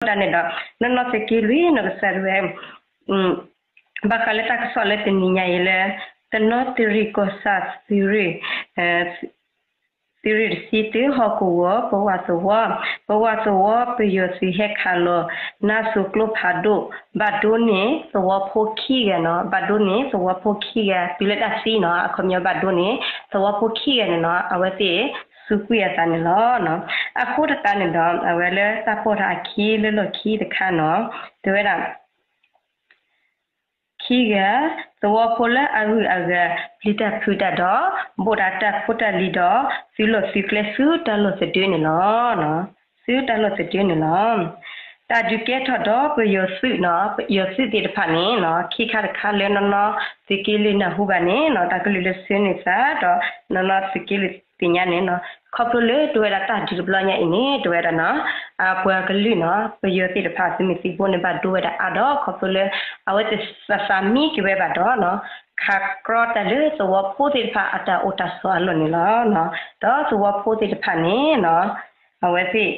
အဃိတၢ်န့ၣ်ဒီး နီၢ်နီၢ်သုးက့လွံၢ်နီၢ်ကစၢ်ဒၣ်ဝဲ ဘၣ်ဃးလၢတၢ်ကစီၣ်လၢတနံၤညါအံၤလၢ တနီသရံၣ်ကီၢ်ဆၣ်သုးရ့ၣ် သုးရ့ၣ်တဆံသုးဟီၣ်ကဝီၤ ပဝးသဝီ, ပဝးသဝီပယီၤသုးဟဲခးလီၤ နါစိၤကျိဖးဒိၣ် ဘၣ်ဒိန့ၢ်သဝီဖိခံဂၤနီၤ, ဘၣ်ဒိန့ၢ်သဝီဖိခံဂၤ တုၤလၢတၢ်သံနီၤ, အခီပညီဘၣ်ဒိန့ၢ်သဝီဖိခံဂၤန့ၣ်နီၤ, အဝဲသ့ၣ်စူးကွံာ်အသးန့ၣ်လီၤ. အဃိတၢ်န့ၣ်ဒီး အဝဲလၢတၢ်ပိာ်ထီၣ်အခံလၢလီၢ်ခံတခါနီၤ, တဲဝဲဒၣ် ခံဂၤ သဝီဖိလၢအဂုၤအဂၤ ပျံၤတၢ်ဖုးတၢ်ဒီး ဘိၣ်ဒၣ်တၢ်ဖိတၢ်လံၤဒီး သုးလီၢ်သုးကျဲဆူတၢ်လီၢ်သဒၢန့ၣ်လီၤ. ဆူတၢ်လီၢ်သဒၢန့ၣ်လီၤ. တၢ်ဒုးကဲထီၣ်ဒီးပယီၤသုးနီၤ, ပယီၤသုးသ့ၣ်တဖၣ်န့ၣ်နီၤ, ခံခါတခါလၢနီၢ်နီၢ်သုးက့လွံၢ်နၢ်ဟူဘၣ်န့ၣ်နီၤ, တၢ်ကလုၢ်လၢဆှၢန့ၢ်သးဒီး နီၢ်နီၢ်သုးက့လွံၢ်သ့ၣ်ညါန့ၣ်နီၤ, ခီဖျိလၢတဝဲဒၣ်တၢ်ဒုးတဘျီညါအံၤန့ၣ် တဝဲဒၣ်နီၤ အပှၤကလုာ်နီၤ ပယီၤသ့ၣ်တဖၣ်သုးမုၢ်သံၣ်ဘိန့ၣ် ဘၣ်ဒိဝဲဒၣ်အါဒီး ခီဖျိလၢ အဝဲသ့ၣ်သးမံက့ၤဝဲဘၣ်ဒီးနီၤ, ခးကြီတၢ်လၢသဝီဖိသ့ၣ်တဖၣ်အတၢ်အိၣ်တၢ်ဆိးအလီၢ်န့ၣ်လီၤ. ဒီးသဝီဖိသ့ၣ်တဖၣ်န့ၣ်နီၤ အဝဲသ့ၣ်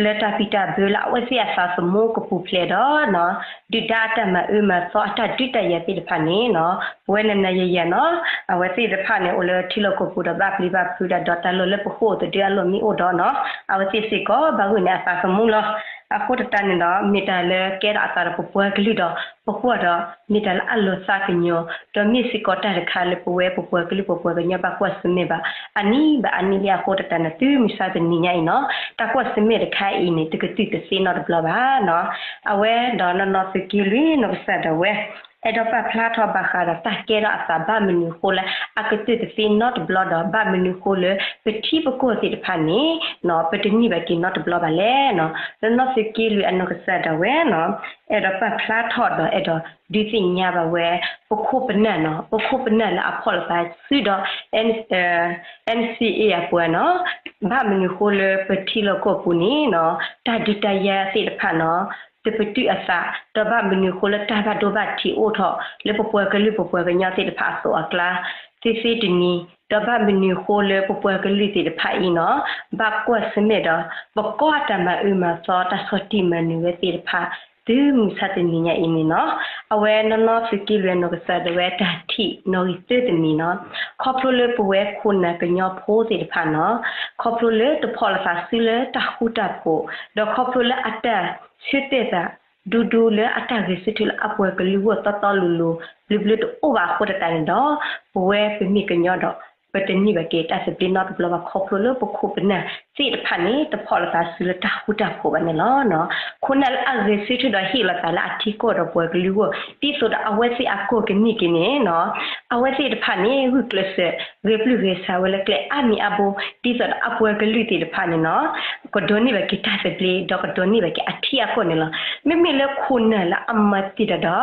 လၢတၢ်ဘံၣ်တၢ်ဘၢလၢအဝဲသ့ၣ်အသးသမူကပူၤဖျဲးဒီးနီၤ, ဒုၣ်ဒါအတၢ်မၤအၢမၤသီအတၢ်ဒုးတၢ်ယၤသ့ၣ်တဖၣ်န့ၣ်နီၤ, ပဝဲနၤနၤယၤယၤနီၤ, အဝဲသ့ၣ်တဖၣ်န့ၣ် အိၣ်လၢထံလီၢ်ကီၢ်ပူၤဒီးဘၣ်ပျံၤဘၣ်ဖုးတၢ်ဒီးတၢ်လီၢ်လၢပဃိၣ်သဒၢအလီၢ်မ့ၢ်အိၣ်ဒီးနီၤ, အဝဲသ့ၣ်စ့ၢ်ကီးဘၣ်ဂုာ်န့ၢ်အသးသမူလီၤ. အဃိတၢ်န့ၣ်ဒီး မ့ၢ်တၢ်လၢကဲထီၣ်အသးဒီးပပှၤကလုာ်ဒီး ပကွၢ်ဒီး မ့ၢ်တၢ်လၢအလီၤသးကညီၤ, ဒီးမ့ၢ်စ့ၢ်ကီးတၢ်တခါလၢပဝဲပပှၤကလုာ်ပပှၤကညီဘၣ်ကွၢ်ဆၢၣ်မဲာ်ဘၣ် အနံၣ်ဘၣ်အနံၣ်လံ. အဃိတၢ်န့ၣ် တုၤမုၢ်ဆါတနံၤညါအံၤနီၤ, တၢ်ကွၢ်ဆၢၣ်မဲာ်တခါအံၤန့ၣ် တကသုၣ်တသ့နီတဘျီဘၣ်နီၤ. အဝဲဒီးနီၢ်နီၢ်သုးက့လွံၢ်နီၢ်ကစၢ်ဒၣ်ဝဲ အဲၣ်ဒိးပာ်ဖျါထီၣ်ဘၣ်ဃးဒီးတၢ်ကဲထီၣ်အသးဘၣ်မနုၤအဃိလၢ အကသုၣ်တသ့နီတဘျီဒီး ဘၣ်မနုၤအဃိလၢ ပထံပကီၢ်သ့ၣ်တဖၣ်န့ၣ်နီၤ ပတန့ၢ်ဘၣ်က့ၤနီတဘျီဘၣ်လဲၣ်နီၤ. နီၢ်နီၢ်သုးက့လွံၢ်အနီၢ်ကစၢ်ဒၣ်ဝဲနီၤ အဲၣ်ဒိးပာ်ဖျါထီၣ်ဒီးအဲၣ်ဒိးဒုးသ့ၣ်ညါဘၣ်ဝဲ ပခိၣ်ပနၢ်နီၤ, ပခိၣ်ပနၢ်လၢအဖီၣ်လိာ်သးစုဒီး N, NCA အပှၤနီၤ, ဘၣ်မနုၤအဃိလၢပထံလီၢ်ကီၢ်ပူၤန့ၣ်နီၤ တၢ်ဒုးတၢ်ယၤသ့ၣ်တဖၣ်နီၤ တပတုာ်အသး, ဒီးဘၣ်မနုၤအဃိလၢတၢ်ဘၣ်ဒိဘၣ်ထံးအိၣ်ထီၣ် လၢပပှၤကလုာ်ပပှၤကညီသ့ၣ်တဖၣ်အသိးအကျါ သ့သ့တနံၤ, ဒီးဘၣ်မနုၤအဃိလၢပပှၤကလုာ်သ့ၣ်တဖၣ်အံၤနီၤ ဘၣ်ကွၢ်ဆၢၣ်မဲာ်ဒီး ပကီၢ်အတၢ်မၤအၢမၤသီ တၢ်ဆီၣ်တံၢ်မၤနၢၤဝဲသ့ၣ်တဖၣ် တုၤမုၢ်ဆါတနံၤညါအံၤန့ၣ်နီၤ, အဝဲနီၢ်နီၢ်သုးက့လွံၢ်အနီၢ်ကစၢ်ဒၣ်ဝဲတၢ်ထံၣ်နီၣ်ဂံၢ်သၢတမံၤနီၤ, ခီဖျိလၢပဝဲခိၣ်နၢ်ကညီဖိသ့ၣ်တဖၣ်နီၤ, ခီဖျိလၢတဖီၣ်လိာ်သးစုလၢတၢ်ဃူတၢ်ဖိး, ဒီးခီဖျိလၢအတၢ်ဆၢတဲာ်သး ဒူဒူလၢအတၢ်ဂဲၤဆၢထၢၣ်လၢအပှၤကလုာ်ဂီၢ်တီတီလိၤလိၤ ဘျုးဘျုးတအိၣ်ဘၣ်အဃိတၢ်န့ၣ်ဒီး ပဝဲပမ့ၢ်ကညီဒီး ပတန့ၢ်ဘၣ်က့ၤတၢ်သဘျ့နီတဘျီဘၣ် ခီဖျိလၢပခိၣ်ပနၢ်သ့ၣ်တဖၣ်န့ၣ် တဖီၣ်လိာ်သးစုလၢတၢ်ဃူတၢ်ဖိးဘၣ်န့ၣ်လီၤ. ခိၣ်နၢ်လၢအဂဲၤဆၢထၢၣ်ဒီးဟ့ၣ်လီၤသးလၢအထံကီၢ်ဒီးပှၤကလုာ်ဂီၢ် ဒ်သိးဒီးအဝဲသ့ၣ်အကီၢ်ကန့ၢ်က့ၤန့ၣ်နီၤ အဝဲသ့ၣ်တဖၣ်န့ၣ် ဂုာ်ကျဲးစၢး ဂဲၤပျုၢ်ဂဲၤဆးဝဲလၢကျဲအါမံၤအါဘိ ဒ်သိးဒီးအပှၤကလုာ်သ့ၣ်တဖၣ်န့ၣ်နီၤ ကဒိးန့ၢ်ဘၣ်က့ၤတၢ်သဘျ့ ဒီးကဒိးန့ၢ်ဘၣ်က့ၤအထံအကီၢ်န့ၣ်လီၤ. မ့မ့ၢ်လၢခိၣ်နၢ်လၢအမၤတ့ၢ်တၢ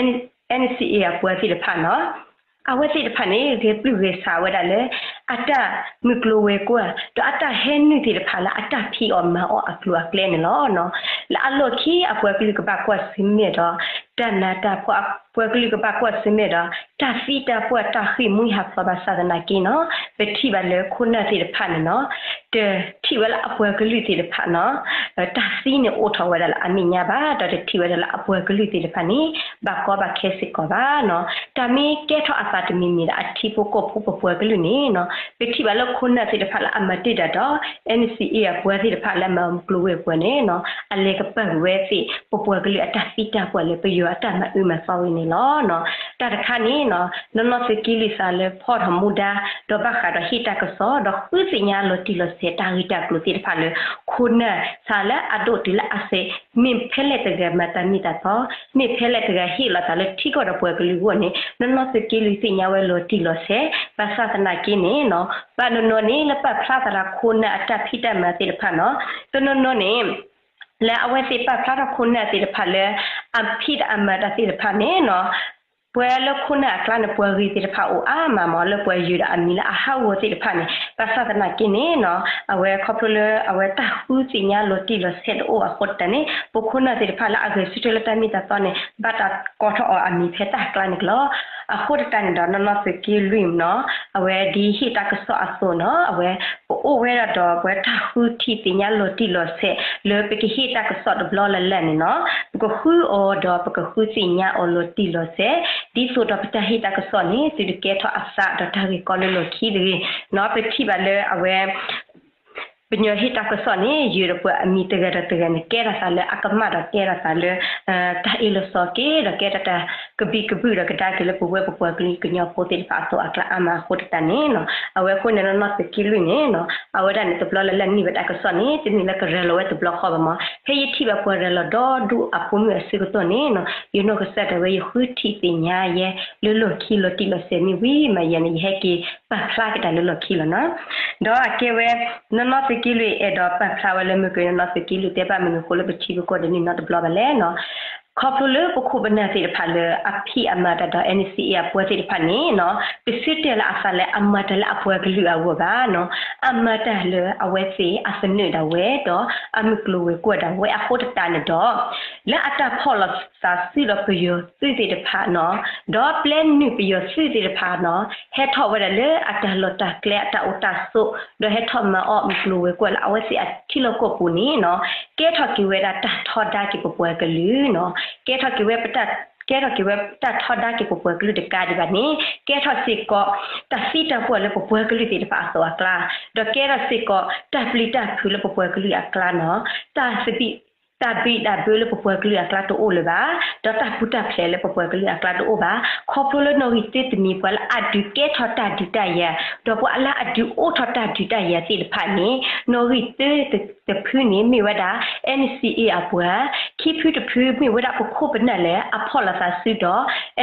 ်ဒီး NCA အပှၤသ့ၣ်တဖၣ်နီၤ အဝဲသ့ၣ်တဖၣ်န့ၣ် ဂဲၤပျုၢ်ဂဲၤဆးဝဲဒၣ်လၢ အတၢ်မုၢ်ကျိၤဝဲၤကွာ် ဒီးအတၢ်ဟဲနုာ်သ့ၣ်တဖၣ်လၢအတၢ်ဖံးအီၣ်မၤအီၣ်အကျိၤအကျဲန့ၣ်လီၤ. လၢအလီၢ်ခံအပှၤကလုာ်ကဘၣ်ကွၢ်ဆၢၣ်မဲာ်ဒီး တၢ်နးတၢ်ဖှီၣ် အပှၤကလုာ်ကဘၣ်ကွၢ်ဆၢၣ်မဲာ်ဒီး တၢ်သံတၢ်ပှၢ်တၢ်ဃ့ၢ်မှံဟးဖျိးဘၣ်ဆၣ်သနာ်က့နီၤ ပထံၣ်ဘၣ်လၢခိၣ်နၢ်သ့ၣ်တဖၣ်န့ၣ်နီၤ တထံၣ်ဝဲလၢအပှၤကလုာ်သ့ၣ်တဖၣ်နီၤ တၢ်သံန့ၣ်အိၣ်ထီၣ်ဝဲဒၣ်လၢအမဲာ်ညါဘၣ် ဒီးတထံၣ်ဝဲဒၣ်လၢအပှၤကလုာ်သ့ၣ်တဖၣ်န့ၣ် ဘၣ်ကီဘၣ်ခဲစ့ၢ်ကီးဘၣ်နီၤ တၢ်မ့ၢ်ကဲထီၣ်အသးတမံၤမံၤဒီးအထံဖိကီၢ်ဖိပပှၤကလုာ်န့ၣ်နီၤ ပထံၣ်ဘၣ်လၢခိၣ်နၢ်သ့ၣ်တဖၣ်လၢအမၤတ့ၢ်တၢ်ဒီး NCA အပှၤသ့ၣ်တဖၣ်လၢအမၤမုၢ်ကျိၤဝဲၤကွာ်န့ၣ်နီၤ အလဲၤကပၤကွံာ်ဝဲသ့ၣ် ပပှၤကလုာ်အတၢ်သံတၢ်ပှၢ်လၢပယီၤအတၢ်မၤအၢမၤသီဝဲန့ၣ်လီၤ. တၢ်တခါန့ၣ်နီၤ နီၢ်နီၢ်သုးက့လွံၢ်သးလၢဖီၣ်ထီၣ်မူဒါ ဒီးဘၣ်ဃးဒီးဟ့ၣ်တၢ်ကစီၣ် ဒီးဃုသ့ၣ်ညါလီၤတံၢ်လီၤဆဲးတၢ်ဂ့ၢ်တၢ်ကျိၤသ့ၣ်တဖၣ်လၢ ခိၣ်နၢ်သးလၢအဒိၣ်တုၤလၢအစဲး မ့ၢ်ဖဲလဲၣ်တဂၤမၤတၢ်မ့ၢ်တၢ်တီ မ့ၢ်ဖဲလဲၣ်တဂၤဟ့ၣ်လီၤသးလၢထံကီၢ်ဒီးပှၤကလုာ်အဂီၢ်န့ၣ် နီၢ်နီၢ်သုးက့လွံၢ်သ့ၣ်ညါဝဲလီၤတံၢ်လီၤဆဲး ဘၣ်ဆၣ်သနာ်က့န့ၣ်နီၤ ဘၣ်နီၢ်နီၢ်န့ၣ် လၢပာ်ဖျါသးလၢခိၣ်နၢ်အတၢ်ဖံးတၢ်မၤသ့ၣ်တဖၣ်နီၤ တနီၤနီၤန့ၣ် လၢအဝဲသ့ၣ်ပာ်ဖျါထီၣ်ခိၣ်နၢ်သ့ၣ်တဖၣ်လၢ အဖံးတၢ်အမၤတၢ်သ့ၣ်တဖၣ်န့ၣ်နီၤ ပှၤလၢခိၣ်နၢ်အကျါန့ၣ် ပှၤဂ့ၤသ့ၣ်တဖၣ်အိၣ်အါမးမး လၢပှၤယုၢ်ဒီးအမံၤလၢအဟးဂီၤသ့ၣ်တဖၣ်န့ၣ် ဘၣ်ဆၣ်သနာ်က့န့ၣ်နီၤ အဝဲခီဖျိလၢအဝဲတၢ်ဃုသ့ၣ်ညါလီၤတံၢ်လီၤဆဲးတအိၣ်ဘၣ်အဃိတၢ်န့ၣ် ပခိၣ်နၢ်သ့ၣ်တဖၣ်လၢအဂဲၤဆၢထၢၣ်လၢတၢ်မ့ၢ်တၢ်တီန့ၣ် ဘၣ်တၢ်ကိးထီၣ်အီၤအမံၤဖဲတၢ်ကျါန့ၣ်ကလီၤ. အဃိတၢ်န့ၣ်ဒီး နီၢ်နီၢ်သုးက့လွံၢ်နီၤ အဝဲဒ်ဟ့ၣ်တၢ်ကစီၣ်အသိးနီၤ အဝဲ ပအိၣ်ဝဲဒၣ်ဒီးပဝဲတၢ်ဃုထံၣ်သ့ၣ်ညါလီၤတံၢ်လီၤဆဲး လၢပကဟ့ၣ်တၢ်ကစီၣ်တဘျီလၢ်လၢ်န့ၣ်နီၤ ပကဃုအီၤဒီးပကဃုသ့ၣ်ညါအီၤလီၤတံၢ်လီၤဆဲး ဒ်သိးဒီးပတၢ်ဟ့ၣ်တၢ်ကစီၣ်န့ၣ် သုတကဲထီၣ်အသးဒီးတၢ်ဂ့ၢ်ကီလၢလီၢ်ခံတဂ့ၤနီၤ ပထံၣ်ဘၣ်လၢအဝဲ ပညီဟ့ၣ်တၢ်ကစီၣ်န့ၣ် ယုာ်ဒီးပှၤအမံၤတဂၤဒီးတဂၤန့ၣ် ကဲထီၣ်သးလၢအကမၣ်ဒီးကဲထီၣ်သးလၢ တၢ်အ့ၣ်လိာ်ဆိးက့ ဒီးကဲထီၣ်တၢ်ကဘံၣ်ကဘုၣ်ဒီးကဒါက့ၤလၢပဝဲပပှၤကလုာ်ကညီဖိသ့ၣ်တဖၣ်အသိးအကျါအါမးအဃိတၢ်န့ၣ်နီၤ အဝဲအဃိန့ၣ်နီၢ်နီၢ်သုးက့လွံၢ်န့ၣ်နီၤ အဝဲဒၣ်န့ၣ်တဘျီလၢ်လၢ်န့ၢ်ဝဲတၢ်ကစီၣ်န့ၣ် တမ့ၢ်လၢကရၤလီၤဝဲတဘျီဃီဘၣ်မး ဖဲယထံၣ်ဘၣ်ပှၤရၤလီၤဒီဒူၣ်အဖိမုၣ်အဆၢကတီၢ်န့ၣ်နီၤ ယနီၢ်ကစၢ်ဒၣ်ဝဲယဃုထံၣ်သ့ၣ်ညါယဲ လၢလီၢ်ခံလီၤတံၢ်လီၤဆဲးမ့ၢ်ဝံၤမးယဲန့ၣ် ယဟဲက့ၤပာ်ဖျါက့ၤတၢ်လၢလီၢ်ခံလီၤနီၤ ဒီးအကဲဝဲ နီၢ်နီၢ်သုးက့လွံၢ်အဲၣ်ဒိးပာ်ဖျါဝဲလၢမုၢ်ကနီၢ်နီၢ်သုးက့လွံၢ်တဲဘၣ်မနုၤအဃိလၢပထံပကီၢ်ဒ်န့ၣ်နီတဘျီဘၣ်လဲၣ်နီၤ ခီဖျိလၢပခိၣ်ပနၢ်သ့ၣ်တဖၣ်လၢအဖံးအမၤတၢ်ဒီး NCA အပှၤသ့ၣ်တဖၣ်န့ၣ်နီၤ တဆၢတဲာ်လၢအသးလၢအမၤတၢ်လၢအပှၤကလုာ်အဂီၢ်ဘၣ်နီၤ အမၤတၢ်လၢအဝဲသ့ၣ်အသနၢၣ်ဒၣ်ဝဲ ဒီးအမုၢ်ကျိၤဝဲၤကွာ်ဒၣ်ဝဲအဃိတၢ်န့ၣ်ဒီး လၢအတၢ်ဖီၣ်လိာ်သးဆူဒီးပယီၤသုးသ့ၣ်တဖၣ်နီၤ ဒီးပျဲနုာ်ပယီၤသုးသ့ၣ်တဖၣ်နီၤ ဟဲထီၣ်ဝဲဒၣ်လၢအတၢ်လီၢ်တၢ်ကျဲအတၢ်အိၣ်တၢ်ဆိး ဒီးဟဲထီၣ်မၤအီၣ်မုၢ်ကျိၤဝဲၤကွာ်လၢအဝဲသ့ၣ်အထံလီၢ်ကီၢ်ပူၤန့ၣ်နီၤ ကဲထီၣ်က့ၤဝဲဒၣ်တၢ်ထီဒါက့ၤပပှၤကလုာ်နီၤ ကဲထီၣ်က့ၤဝဲ ကဲထီၣ်က့ၤဝဲတၢ်ထီဒါက့ၤပပှၤကလုာ်တကးဒံးဘၣ်န့ၣ် ကဲထီၣ်စ့ၢ်ကီး တၢ်သံတၢ်ပှၢ်လၢပပှၤကလုာ်သ့ၣ်တဖၣ်အသိးအကျါ, ဒီးကဲထီၣ်စ့ၢ်ကီး တၢ်ပျံၤတၢ်ဖုးလၢပပှၤကလုာ်အကျါနီၤ, တၢ်သဘံၣ် တၢ်ဘံၣ်တၢ်ဘၢလၢပပှၤကလုာ်အကျါတအိၣ်လၢၤဘၣ်, ဒီးတၢ်ပူၤတၢ်ဖျဲးလၢပပှၤကလုာ်အကျါတအိၣ်ဘၣ်. ခီဖျိလၢနီၣ်ဂံၢ်သၢတမံၤ ပှၤလၢအဒုးကဲထီၣ်တၢ်ဒုးတၢ်ယၤ, ဒီးပှၤလၢအဒုးအိၣ်ထီၣ်တၢ်ဒုးတၢ်ယၤသ့ၣ်တဖၣ်န့ၣ် နီၣ်ဂံၢ်သၢတဖုန့ၣ် မ့ၢ်ဝဲဒၣ် NCA အပှၤ, ခံဖုတဖုမ့ၢ်ဝဲဒၣ်ပခိၣ်ပနၢ်လၢအဖီၣ်လိာ်သးစုဒီး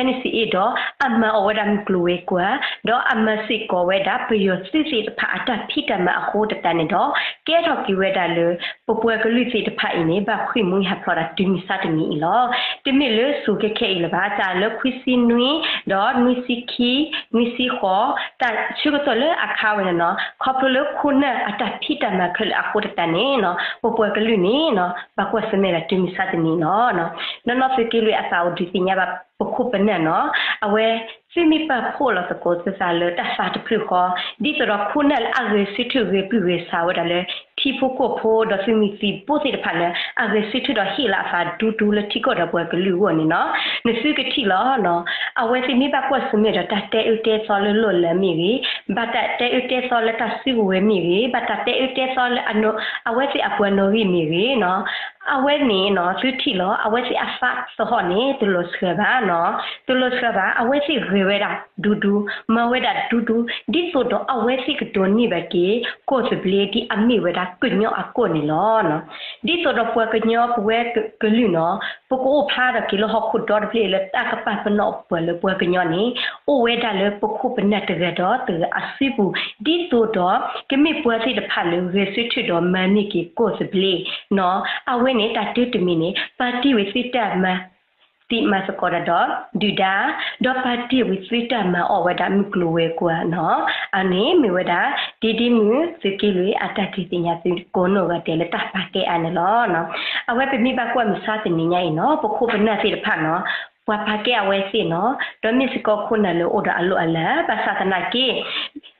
NCA ဒီးအမၤအီၣ်ဝဲဒၣ်မုၢ်ကျိၤဝဲၤကွာ်, ဒီးအမၤစ့ၢ်ကီးဝဲဒၣ်ပယီၤသုးသ့ၣ်တဖၣ်အတၢ်ဖံးတၢ်မၤအဃိသတးန့ၣ်ဒီး ကဲထီၣ်က့ၤဝဲဒၣ်လၢ ပပှၤကလုာ်သ့ၣ်တဖၣ်အံၤန့ၣ် ဘၣ်ဃ့ၢ်မှံဟးဖျိးတၢ်တုၤမုၢ်ဆါတနံၤအံၤလီၤ. တမ့ၢ်လၢစိၤခဲခဲအံၤလၢၤဘၣ်, တၢ်လၢခွံဆံနွံ, ဒီးနွံဆံခံ, နွံဆံဃိး, တၢ်ဆၢကတီၢ်လၢအခါဝဲန့ၣ်နီၤ, ခီဖျိလၢခိၣ်နၢ်အတၢ်ဖံးတၢ်မၤခဲလၢာ်အဃိသတးန့ၣ်နီၤ, ပပှၤကလုာ်န့ၣ်နီၤ ဘၣ်ကွၢ်ဆၢၣ်မဲာ်တၢ်တုၤမုၢ်ဆါတနံၤလီၤ. နီၢ်နီၢ်သုးက့လွံၢ်အသးအိၣ်ဒုးသ့ၣ်ညါဘၣ်ပခိၣ်ပနၢ်နီၤ, အဝဲ သုမ့ၢ်ပာ်ဖှိၣ်လီၤသကိးသုသးလၢတၢ်သးတဖျၢၣ်ဃီ, ဒ်သိးဒီးခိၣ်နၢ်လၢအဂဲၤဆၢထၢၣ်ဂဲၤပျုၢ်ဂဲၤဆှးဝဲဒၣ်လၢ ထံဖိကီၢ်ဖိဒီးသုးမုၢ်သံၣ်ဘိသ့ၣ်တဖၣ်လၢ အဂဲၤဆၢထၢၣ်ဒီးဟ့ၣ်လီၤအသးဒူဒူလၢထံကီၢ်ဒီးပှၤကလုာ်အဂီၢ်န့ၣ်နီၤ, နသုကထံၣ်လီၤနီၤ, အဝဲသ့ၣ်မ့ၢ်ဘၣ်ကွၢ်ဆၢၣ်မဲာ်ဒီးတၢ်တဲအၢတဲသီလၢလီၢ်လၤမ့ၢ်ဂ့ၤ, ဘၣ်တၢ်တဲအၢတဲသီလၢတၢ်စုကဝဲၤမ့ၢ်ဂ့ၤ, ဘၣ်တၢ်တဲအၢတဲသီလၢအဝဲသ့ၣ်အပှၤနီၣ်ဂံၢ်မ့ၢ်ဂ့ၤနီၤ, အဝဲန့ၣ်နီၤ သုထံၣ်လီၤ, အဝဲသ့ၣ်အသးသဟီၣ်န့ၣ် တလီၤဆှၢဘၣ်နီၤ, တလီၤဆှၢဘၣ်, အဝဲသ့ၣ်ဂဲၤဝဲဒၣ်ဒူဒူ, မၤဝဲဒၣ်ဒူဒူ, ဒ်သိးဒီးအဝဲသ့ၣ်ကဒိးန့ၢ်ဘၣ်က့ၤ ကီၢ်သဘျ့ဒ်အမ့ၢ်ဝဲဒၣ်ကညီအကီၢ်န့ၣ်လီၤ. ဒ်သိးဒီးပှၤကညီပဝဲကလုာ်နီၤ, ပကအိၣ်ဖျါထီၣ်က့ၤလၢဟီၣ်ခိၣ်ဒီတဖျၢၣ်လၢတၢ်ကပာ်ပနီၣ်ပှၤလၢပှၤကညီန့ၣ် အိၣ်ဝဲဒၣ်လၢပခိၣ်ပနၢ်တဂၤဒီးတဂၤအစုပူၤ, ဒ်သိးဒီး ကမ့ၢ်ပှၤသ့ၣ်တဖၣ်လၢဂဲၤဆၢထၢၣ်ဒီးမၤန့ၢ်က့ၤကီၢ်သဘျ့နီၤ, အဝဲန့ၣ်တၢ်တၢတမံၤန့ၣ် ပာ်တ့ၢ်ဝံၤသုတၢ်မၤ သံးမၤသကိးတၢ်ဒီး ဒုၣ်ဒါ, ဒီးပာ်တ့ၢ်ဝံၤသုတၢ်မၤအီၣ်ဝဲဒၣ်မုၢ်ကျိၤဝဲၤကွာ်နီၤ, အန့ၣ်မ့ၢ်ဝဲဒၣ် ဒ်ဒ်မုၢ်သုးက့လွံၢ်အတၢ်ဒုးသ့ၣ်ညါသုကိးနီၢ်ဂၤဒဲးလၢတၢ်ပာ်ကဲအါန့ၣ်လီၤ. အဝဲပမ့ၢ်ဘၣ်ကွၢ်မုၢ်ဆါတနံၤညါအံၤနီၤ, ပခိၣ်ပနၢ်သ့ၣ်တဖၣ်နီၤ, ပှၤပာ်ကဲအဝဲသ့ၣ်နီၤ, ဒီးမ့ၢ်စ့ၢ်ကီးခိၣ်နၢ်လၢအိၣ်ဒီးအလီၢ်အလၤ, ဘၣ်ဆၣ်သနာ်က့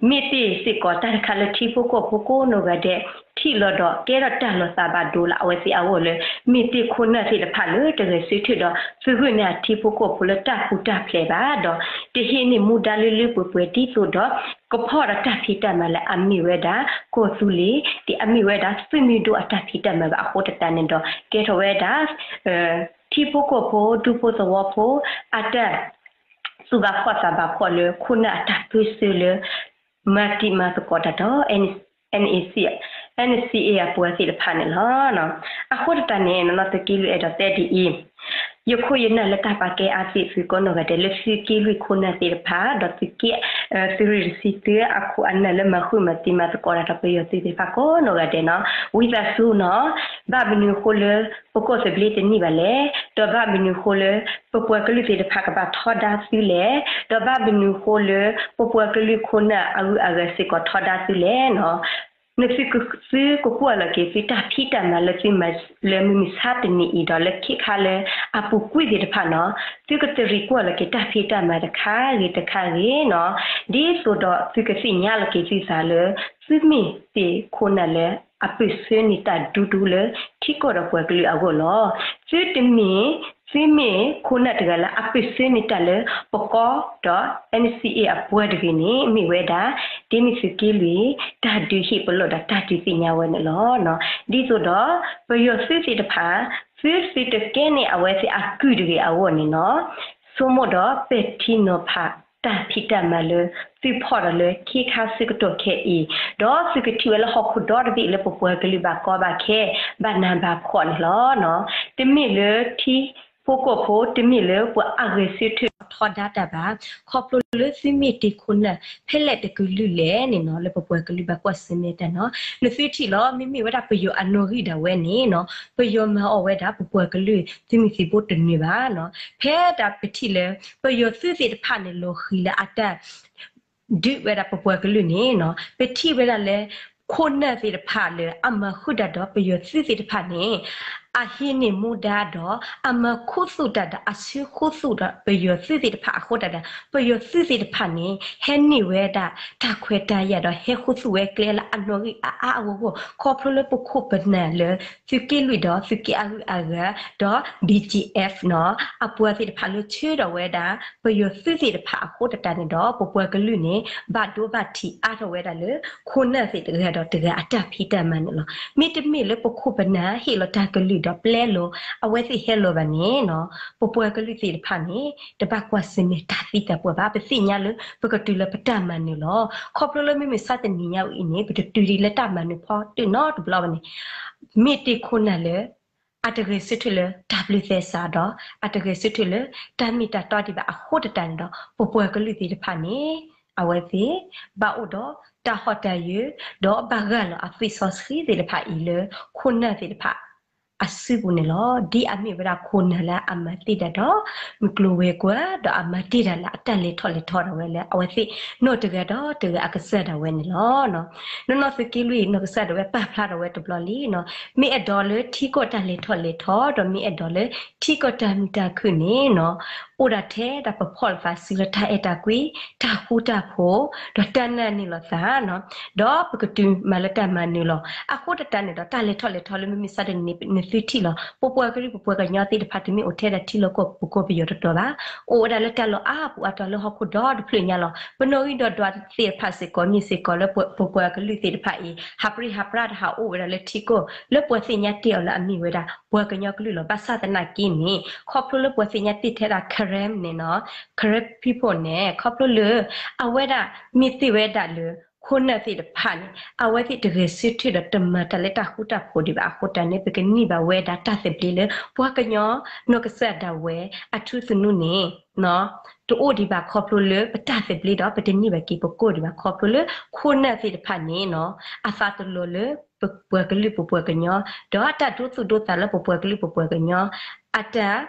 မ့ၢ်တ့ၢ်စ့ၢ်ကီးတၢ်တခါလၢထံဖိကီၢ်ဖိကိးနီၢ်ဂၤဒဲး ထံၣ်လီၤဒီးကဲထီၣ်တၢ်လီၤသးဘၣ်ဒိလၢအဝဲသ့ၣ်အဂီၢ်လၢ မ့ၢ်တ့ၢ်ခိၣ်နၢ်သ့ၣ်တဖၣ်လၢတဂဲၤဆၢထၢၣ်ဒီး သုးဂုာ်န့ၢ်အထံဖိကီၢ်ဖိလၢတၢ်ပူၤတၢ်ဖျဲးဘၣ်ဒီး တဟ့ၣ်န့ၢ်မူဒါလၢလၢပှဲၤပှဲၤဒ်သိးဒီး ကဖီၣ်ဒီးတၢ်ဖံးတၢ်မၤလၢအမ့ၢ်ဝဲဒၣ် ကီၢ်သူလ့ၤ ဒ်အမ့ၢ်ဝဲဒၣ်သုးမုၢ်ဒိၣ်အတၢ်ဖံးတၢ်မၤဘၣ်အဃိသတးန့ၣ်ဒီး ကဲထီၣ်ဝဲဒၣ် ထံဖိကီၢ်ဖိ ဒူဖိသဝီဖိ အတၢ် သူၣ်ဘၣ်ဖှီၣ်သးဘၣ်ဖှီၣ်လၢခိၣ်နၢ်အတၢ်ပၢဆှၢလၢ မၤတံၤမၤသကိးတၢ်ဒီး NCA, NCA အပှၤသ့ၣ်တဖၣ်န့ၣ်လီၤ. အဃိသတးန့ၣ် နီၢ်နီၢ်သုးက့လွံၢ်အဲၣ်ဒိးတဲဒ်အံၤ, ယခိၣ်ယနၢ်လၢတၢ်ပာ်ကဲအါသ့ၣ်သုးကိးနီၢ်ဂၤဒဲးလၢသုးက့လွံၢ်ခိၣ်နၢ်သ့ၣ်တဖၣ် ဒီးသုးက့ သုးရ့ၣ်တဆံသၢအခိၣ်အနၢ်လၢမၤဃုာ်မၤတံၤမၤသကိးတၢ်ဒီးပယီၤသုးသ့ၣ်တဖၣ်ကိးနီၢ်ဂၤဒဲးနီၤ, ဝံသးစူၤနီၤ, ဘၣ်မနုၤအဃိလၢ ပကီၢ်သဘျ့တန့ၢ်ဘၣ်လဲၣ်, ဒီးဘၣ်မနုၤအဃိလၢ ပပှၤကလုာ်သ့ၣ်တဖၣ်ကဘၣ်ထီဒါသုလဲၣ်, ဒီးဘၣ်မနုၤအဃိလၢ ပပှၤကလုာ်ခိၣ်နၢ်အဂုၤအဂၤစ့ၢ်ကီးထီဒါသုလဲၣ်နီၤ, နသုက သုကကွၢ်လီၤက့ၤသုတၢ်ဖံးတၢ်မၤလၢသုမၤလၢမုၢ်မဆါတနံၤအံၤဒီးလၢခ့ခါလၢအပူၤကွံာ်သ့ၣ်တဖၣ်နီၤ, သုကတရံးကွၢ်လီၤက့ၤတၢ်ဖံးတၢ်မၤတခါဂ့ၤတခါဂ့ၤနီၤ, ဒ်သိးဒီးသုကသ့ၣ်ညါလီၤက့ၤသုသးလၢ သုမ့ၢ်သ့ၣ်ခိၣ်နၢ်လၢအပၢၢ်ဆၢန့ၢ်တၢ်ဒူဒူလၢထံကီၢ်ဒီးပှၤကလုာ်အဂီၢ်လီၤ. သုတမ့ၢ် သုမ့ၢ်ခိၣ်နၢ်တဂၤလၢအပၢၢ်ဆၢန့ၢ်တၢ်လၢပကီၢ်ဒီး NCA အပှၤတဂ့ၤန့ၣ် မ့ၢ်ဝဲဒၣ် ဒ်မ့ၢ်သုးက့လွံၢ် တၢ်ဒုးဟ့ၣ်ပလီၢ်ဒီးတၢ်ဒုးသ့ၣ်ညါဝဲန့ၣ်လီၤ. ဒ်သိးဒီး ပယီၤသုးသ့ၣ်တဖၣ် သုသုတကဲန့ၢ်အဝဲသ့ၣ်အကုၢ်တဂ့ၤအဂီၢ်န့ၣ်နီၤ, ဆိကမိၣ်ဒီးပဲာ်ထံနီၤဖးတၢ်ဖံးတၢ်မၤလၢ သုဖီၣ်ဒီးလၢခ့ခါဆၢကတီၢ်ခဲအံၤ, ဒီးသုကထံၣ်ဝဲလၢဟီၣ်ခိၣ်ဒီတဘ့ၣ်လၢပပှၤကလုာ်ဘၣ်ကီဘၣ်ခဲ ဘၣ်နးဘၣ်ဖှီၣ်န့ၣ်လီၤ. တမ့ၢ်လၢထံဖိကီၢ်ဖိ တမ့ၢ်လၢပှၤအဂဲၤဆၢထၢၣ်ထီဒါတၢ်ဘၣ်, ခီဖျိလၢသုမ့ၢ်တ့ၢ်ခိၣ်နၢ် ဖဲလဲၣ်တကလုာ်လဲၣ်န့ၣ်နီၤ လၢပပှၤကလုာ်ဘၣ်ကွၢ်ဆၢၣ်မဲာ်တၢ်နီၤ, နသုထံၣ်လီၤ မ့မ့ၢ်ဝဲဒၣ်ပယီၤအနီၣ်ဂံၢ်ဒၣ်ဝဲန့ၣ်နီၤ ပယီၤမၤအီၣ်ဝဲဒၣ်ပပှၤကလုာ်သုးမုၢ်သံၣ်ဘိတနၢၤဘၣ်နီၤ, ဖဲဒၣ်ပထံၣ်လၢ ပယီၤသုးသ့ၣ်တဖၣ်န့ၣ် လီၤဃံၤလၢအတၢ် ဒုးဝဲဒၣ်ပပှၤကလုာ်န့ၣ်နီၤ ပထံၣ်ဝဲဒၣ်လၢ ခိၣ်နၢ်သ့ၣ်တဖၣ်လၢအမၤဃုာ်တၢ်ဒီးပယီၤသုးသ့ၣ်တဖၣ်န့ၣ် အဟံးန့ၢ်မူဒါဒီး အမၤခူသူၣ်တၢ်ဒီး အဆၢခူသူၣ်ဒီးပယီၤသုးသ့ၣ်တဖၣ်အဃိတၢ်ဒီး ပယီၤသုးသ့ၣ်တဖၣ်န့ၣ် ဟဲန့ၢ်ဝဲဒၣ်တၢ်ခွဲးတၢ်ယာ်ဒီး ဟဲခူသူၣ်ဝဲကျဲလၢအနီၣ်ဂံၢ်အါအါအဂီၢ်အဂီၢ် ခီဖျိလၢပခိၣ်ပနၢ်လၢ သုးက့လွံၢ်ဒီးသုးက့အဂုၤအဂၤ ဒီး BGF နီၤ အပှၤသ့ၣ်တဖၣ်လၢဆၢထၢၣ်ဝဲဒၣ် ပယီၤသုးသ့ၣ်တဖၣ်အဃိတၢ်န့ၣ်ဒီး ပပှၤကလုာ်န့ၣ် ဘၣ်ဒိဘၣ်ထံးအါထီၣ်ဝဲဒၣ်လၢ ခိၣ်နၢ်သ့ၣ်တဂၤဒီးတဂၤအတၢ်ဖံးတၢ်မၤန့ၣ်လီၤ. မ့တမ့ၢ်လၢပခိၣ်ပနၢ်ဟ့ၣ်လီၤတၢ်ကလုၢ်ဒီးပျဲလီၤ အဝဲသ့ၣ်ဟဲလီၤဘၣ်န့ၣ်နီၤ ပပှၤကလုာ်သ့ၣ်တဖၣ်န့ၣ် တဘၣ်ကွၢ်ဆၢၣ်မဲာ်တၢ်သံတၢ်ပှၢ်ဘၣ်. ပသ့ၣ်ညါလၢပကတုၤလၢပတၢ်မၤနၢၤလီၤ. ခီဖျိလၢမုၢ်မဆါတနံၤညါအံၤန့ၣ် ပတတုၤဒံးလၢတၢ်မၤနၢၤဖီတၢၣ်နီတဘျီဘၣ်န့ၣ် မ့ၢ်တ့ၢ်ခိၣ်နၢ်လၢ အတဂဲၤဆၢထၢၣ်လၢတၢ်ဘျုးသဲစးဒီး အတဂဲၤဆၢထၢၣ်လၢတၢ်မ့ၢ်တၢ်တီဒံးဘၣ်အဃိတၢ်န့ၣ်ဒီး ပပှၤကလုာ်သ့ၣ်တဖၣ်န့ၣ် အဝဲသ့ၣ် ဘၣ်အိၣ်ဒီးတၢ်ဟီၣ်တၢ်ယၢၤ ဒီးဘၣ်ဂၢ်လီၤအသွံၣ်စီဆှံသ့ၣ်တဖၣ်အံၤလၢ ခိၣ်နၢ်သ့ၣ်တဖၣ် အစုပူၤန့ၣ်လီၤ. ဒ်အမ့ၢ်ဝဲဒၣ်ခိၣ်နၢ်လၢအမၤတ့ၢ်တၢ်ဒီး မုၢ်ကျိၤဝဲၤကွာ် ဒီးအမၤတ့ၢ်တၢ်လၢအတၢ်လဲၤထီၣ်လဲၤထီဒၣ်ဝဲလၢ အဝဲသ့ၣ်နီၢ်တဂၤဒီးတဂၤအကစၢ်ဒၣ်ဝဲန့ၣ်လီၤ. နီၢ်နီၢ်သုးက့လွံၢ် နီၢ်ကစၢ်ဒၣ်ဝဲပာ်ဖျါထီၣ်ဝဲတဘျီလံနီၤ, မ့ၢ်အဲၣ်ဒိးလၢထံကီၢ်တၢ်လဲၤထီၣ်လဲၤထီ ဒီးမ့ၢ်အဲၣ်ဒိးလၢထံကီၢ်တၢ်မုာ်တၢ်ခုၣ်န့ၣ်နီၤ အိၣ်ဒၣ်ထဲဒၣ်ပဖီၣ်လိာ်သးစုလၢတၢ်အဲၣ်တၢ်ကွံ, တၢ်ဃူတၢ်ဖိး, ဒီးတၢ်နာ်န့ၢ်လိာ်သးနီၤ, ဒီးပကတုၤမၤလၢတၢ်မၤနၢၤလီၤ. အဃိတၢ်န့ၣ်ဒီး တၢ်လဲၤထီၣ်လဲၤထီလၢမုၢ်မဆါတနံၤန့ၣ် နသုထံၣ်လီၤ. ပပှၤကလုာ်ပပှၤကညီသ့ၣ်တဖၣ် တမ့ၢ်အိၣ်ထဲဒၣ်ထံလီၢ်ကီၢ်ပူၤကီၢ်ပယီၤတတီၤဘၣ်. အိၣ်ဝဲဒၣ်လၢတၢ်လီၢ်အါပူၤအါတီၤလၢဟီၣ်ခိၣ်ဒီတဖျၢၣ်ညါလီၤ. ပနီၣ်ဂံၢ်ဒီးဒွးသ့ၣ်တဖၣ်စ့ၢ်ကီး မ့ၢ်စ့ၢ်ကီးလၢပပှၤကလုာ်သ့ၣ်တဖၣ်အံၤ ဟးပြံဟးပြါတဟးအိၣ်ဝဲဒၣ်လၢထံကီၢ် လၢပှၤသ့ၣ်ညါတ့ၢ်အီၤလၢအမ့ၢ်ဝဲဒၣ် ပှၤကညီကလုာ်လီၤ. ဘၣ်ဆၣ်သနာ်က့န့ၣ် ခီဖျိလၢပှၤသ့ၣ်ညါတ့ၢ်ထဲဒၣ် Karen န့ၣ်နီၤ, Karen people န့ၣ် ခီဖျိလၢ အဝဲဒၣ်မ့ၢ်သ့ၣ်ဝဲဒၣ်လၢ ခိၣ်နၢ်သ့ၣ်တဖၣ်န့ၣ် အဝဲသ့ၣ်တဂဲၤဆၢထၢၣ်ဒီးတမၤတၢ်လၢတၢ်ဃူတၢ်ဖိးဒံးဘၣ်အဃိတၢ်န့ၣ် ပကန့ၢ်ဘၣ်ဝဲဒၣ်တၢ်သဘျ့လၢ ပှၤကညီနီၢ်ကစၢ်ဒၣ်ဝဲ အထူသနူန့ၣ် တအိၣ်ဒံးဘၣ်ခီဖျိလၢပတၢ်သဘျ့ဒီး ပတန့ၢ်ဘၣ်က့ၤပကိၢ်ဒံးဘၣ်ခီဖျိလၢ ခိၣ်နၢ်သ့ၣ်တဖၣ်န့ၣ်နီၤ အသးတလီၤလၢပပှၤကလုာ်ပပှၤကညီ ဒီးအတၢ်ဒိသူၣ်ဒိသးလၢပပှၤကလုာ်ပပှၤကညီ အတၢ်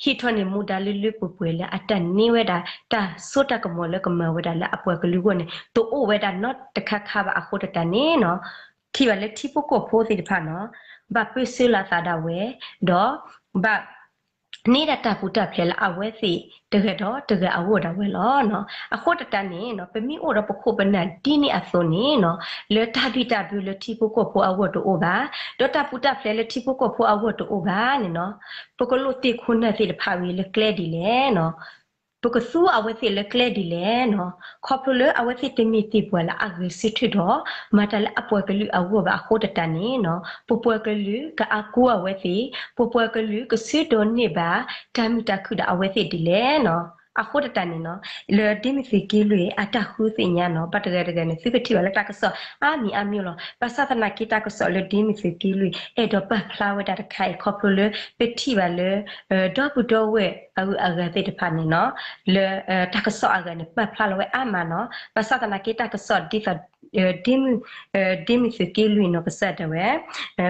ဟ့ၣ်ထီၣ်န့ၢ်မူဒါလၢလၢပှဲၤပှဲၤလၢအတၢ်န့ၢ်ဝဲဒၣ် တၢ်စိတၢ်ကမီၤလၢကမၤဝဲဒၣ်လၢအပှၤကလုာ်အဂီၢ်န့ၣ် တအိၣ်ဝဲဒၣ်နီတခါခါဘၣ်အဃိတၢ်န့ၣ်နီၤ ထံၣ်ဘၣ်လၢထံဖိကီၢ်ဖိသ့ၣ်တဖၣ်နီၤ ဘၣ်ပၢဆှၢလီၤအသးဒၣ်ဝဲ ဒီး ဘၣ် န့ၢ်ဒၣ်တၢ်ပူၤတၢ်ဖျဲးလၢအဝဲသ့ၣ်တဂၤဒီးတဂၤအဂီၢ်ဒၣ်ဝဲလီၤ. အဃိတၢ်န့ၣ်နီၤ ပမ့ၢ်အိၣ်ဒီးပခိၣ်ပနၢ်ဒ်န့ၣ်အသိးန့ၣ်နီၤ လၢတၢ်ဘံၣ်တၢ်ဘၢလၢထံဖိကီၢ်ဖိအဂီၢ်တအိၣ်ဘၣ်, ဒီးတၢ်ပူၤတၢ်ဖျဲးလၢထံဖိကီၢ်ဖိအဂီၢ်တအိၣ်ဘၣ်န့ၣ်နီၤ ပကလိၣ်တ့ၢ်ခိၣ်နၢ်သ့ၣ်တဖၣ်ဝံၤလၢကျဲဒ်လဲၣ်နီၤ ပကသူအဝဲသ့ၣ်လၢကျဲဒ်လဲၣ်နီၤ ခီဖျိလၢအဝဲသ့ၣ်တမ့ၢ်သ့ၣ်ပှၤလၢအဂဲၤဆၢထၢၣ်ဒီး မၤတၢ်လၢအပှၤကလုာ်အဂီၢ်ဘၣ်အဃိတၢ်န့ၣ်နီၤ ပပှၤကလုာ်ကအါကူအဝဲသ့ၣ် ပပှၤကလုာ်ကဆၢဒိးန့ၢ်ဘၣ် တၢ်မုာ်တၢ်ခုၣ်ဒီးအဝဲသ့ၣ်ဒ်လဲၣ်နီၤ အဃိတၢ်န့ၣ်နီၤ လၢဒ်မ့ၢ်သုးက့လွံၢ်အတၢ်ဃုသ့ၣ်ညါနီၤ ဘၣ်တဂၤတဂၤန့ၣ် သုကထံၣ်ဘၣ်လၢတၢ်ကစီၣ်အါမံၤအါမံၤလီၤ. ဘၣ်ဆၣ်သနာ်က့တၢ်ကစီၣ်လၢဒ်မ့ၢ်သုးက့လွံၢ် အဲၣ်ဒိးပာ်ဖျါဝဲဒၣ်တခါအံၤ ခီဖျိလၢပထံၣ်ဘၣ်လၢ ဒီပုၢ်ဒီဝဲၢ်အဂုၤအဂၤသ့ၣ်တဖၣ်န့ၣ်နီၤ လၢတၢ်ကစီၣ်အဂၤန့ၣ် ပာ်ဖျါလီၤဝဲအါမးနီၤ ဘၣ်ဆၣ်သနာ်က့တၢ်ကစီၣ်ဒ်သိး ဒ့မုၢ်သုးက့လွံၢ်နီၢ်ကစၢ်ဒၣ်ဝဲ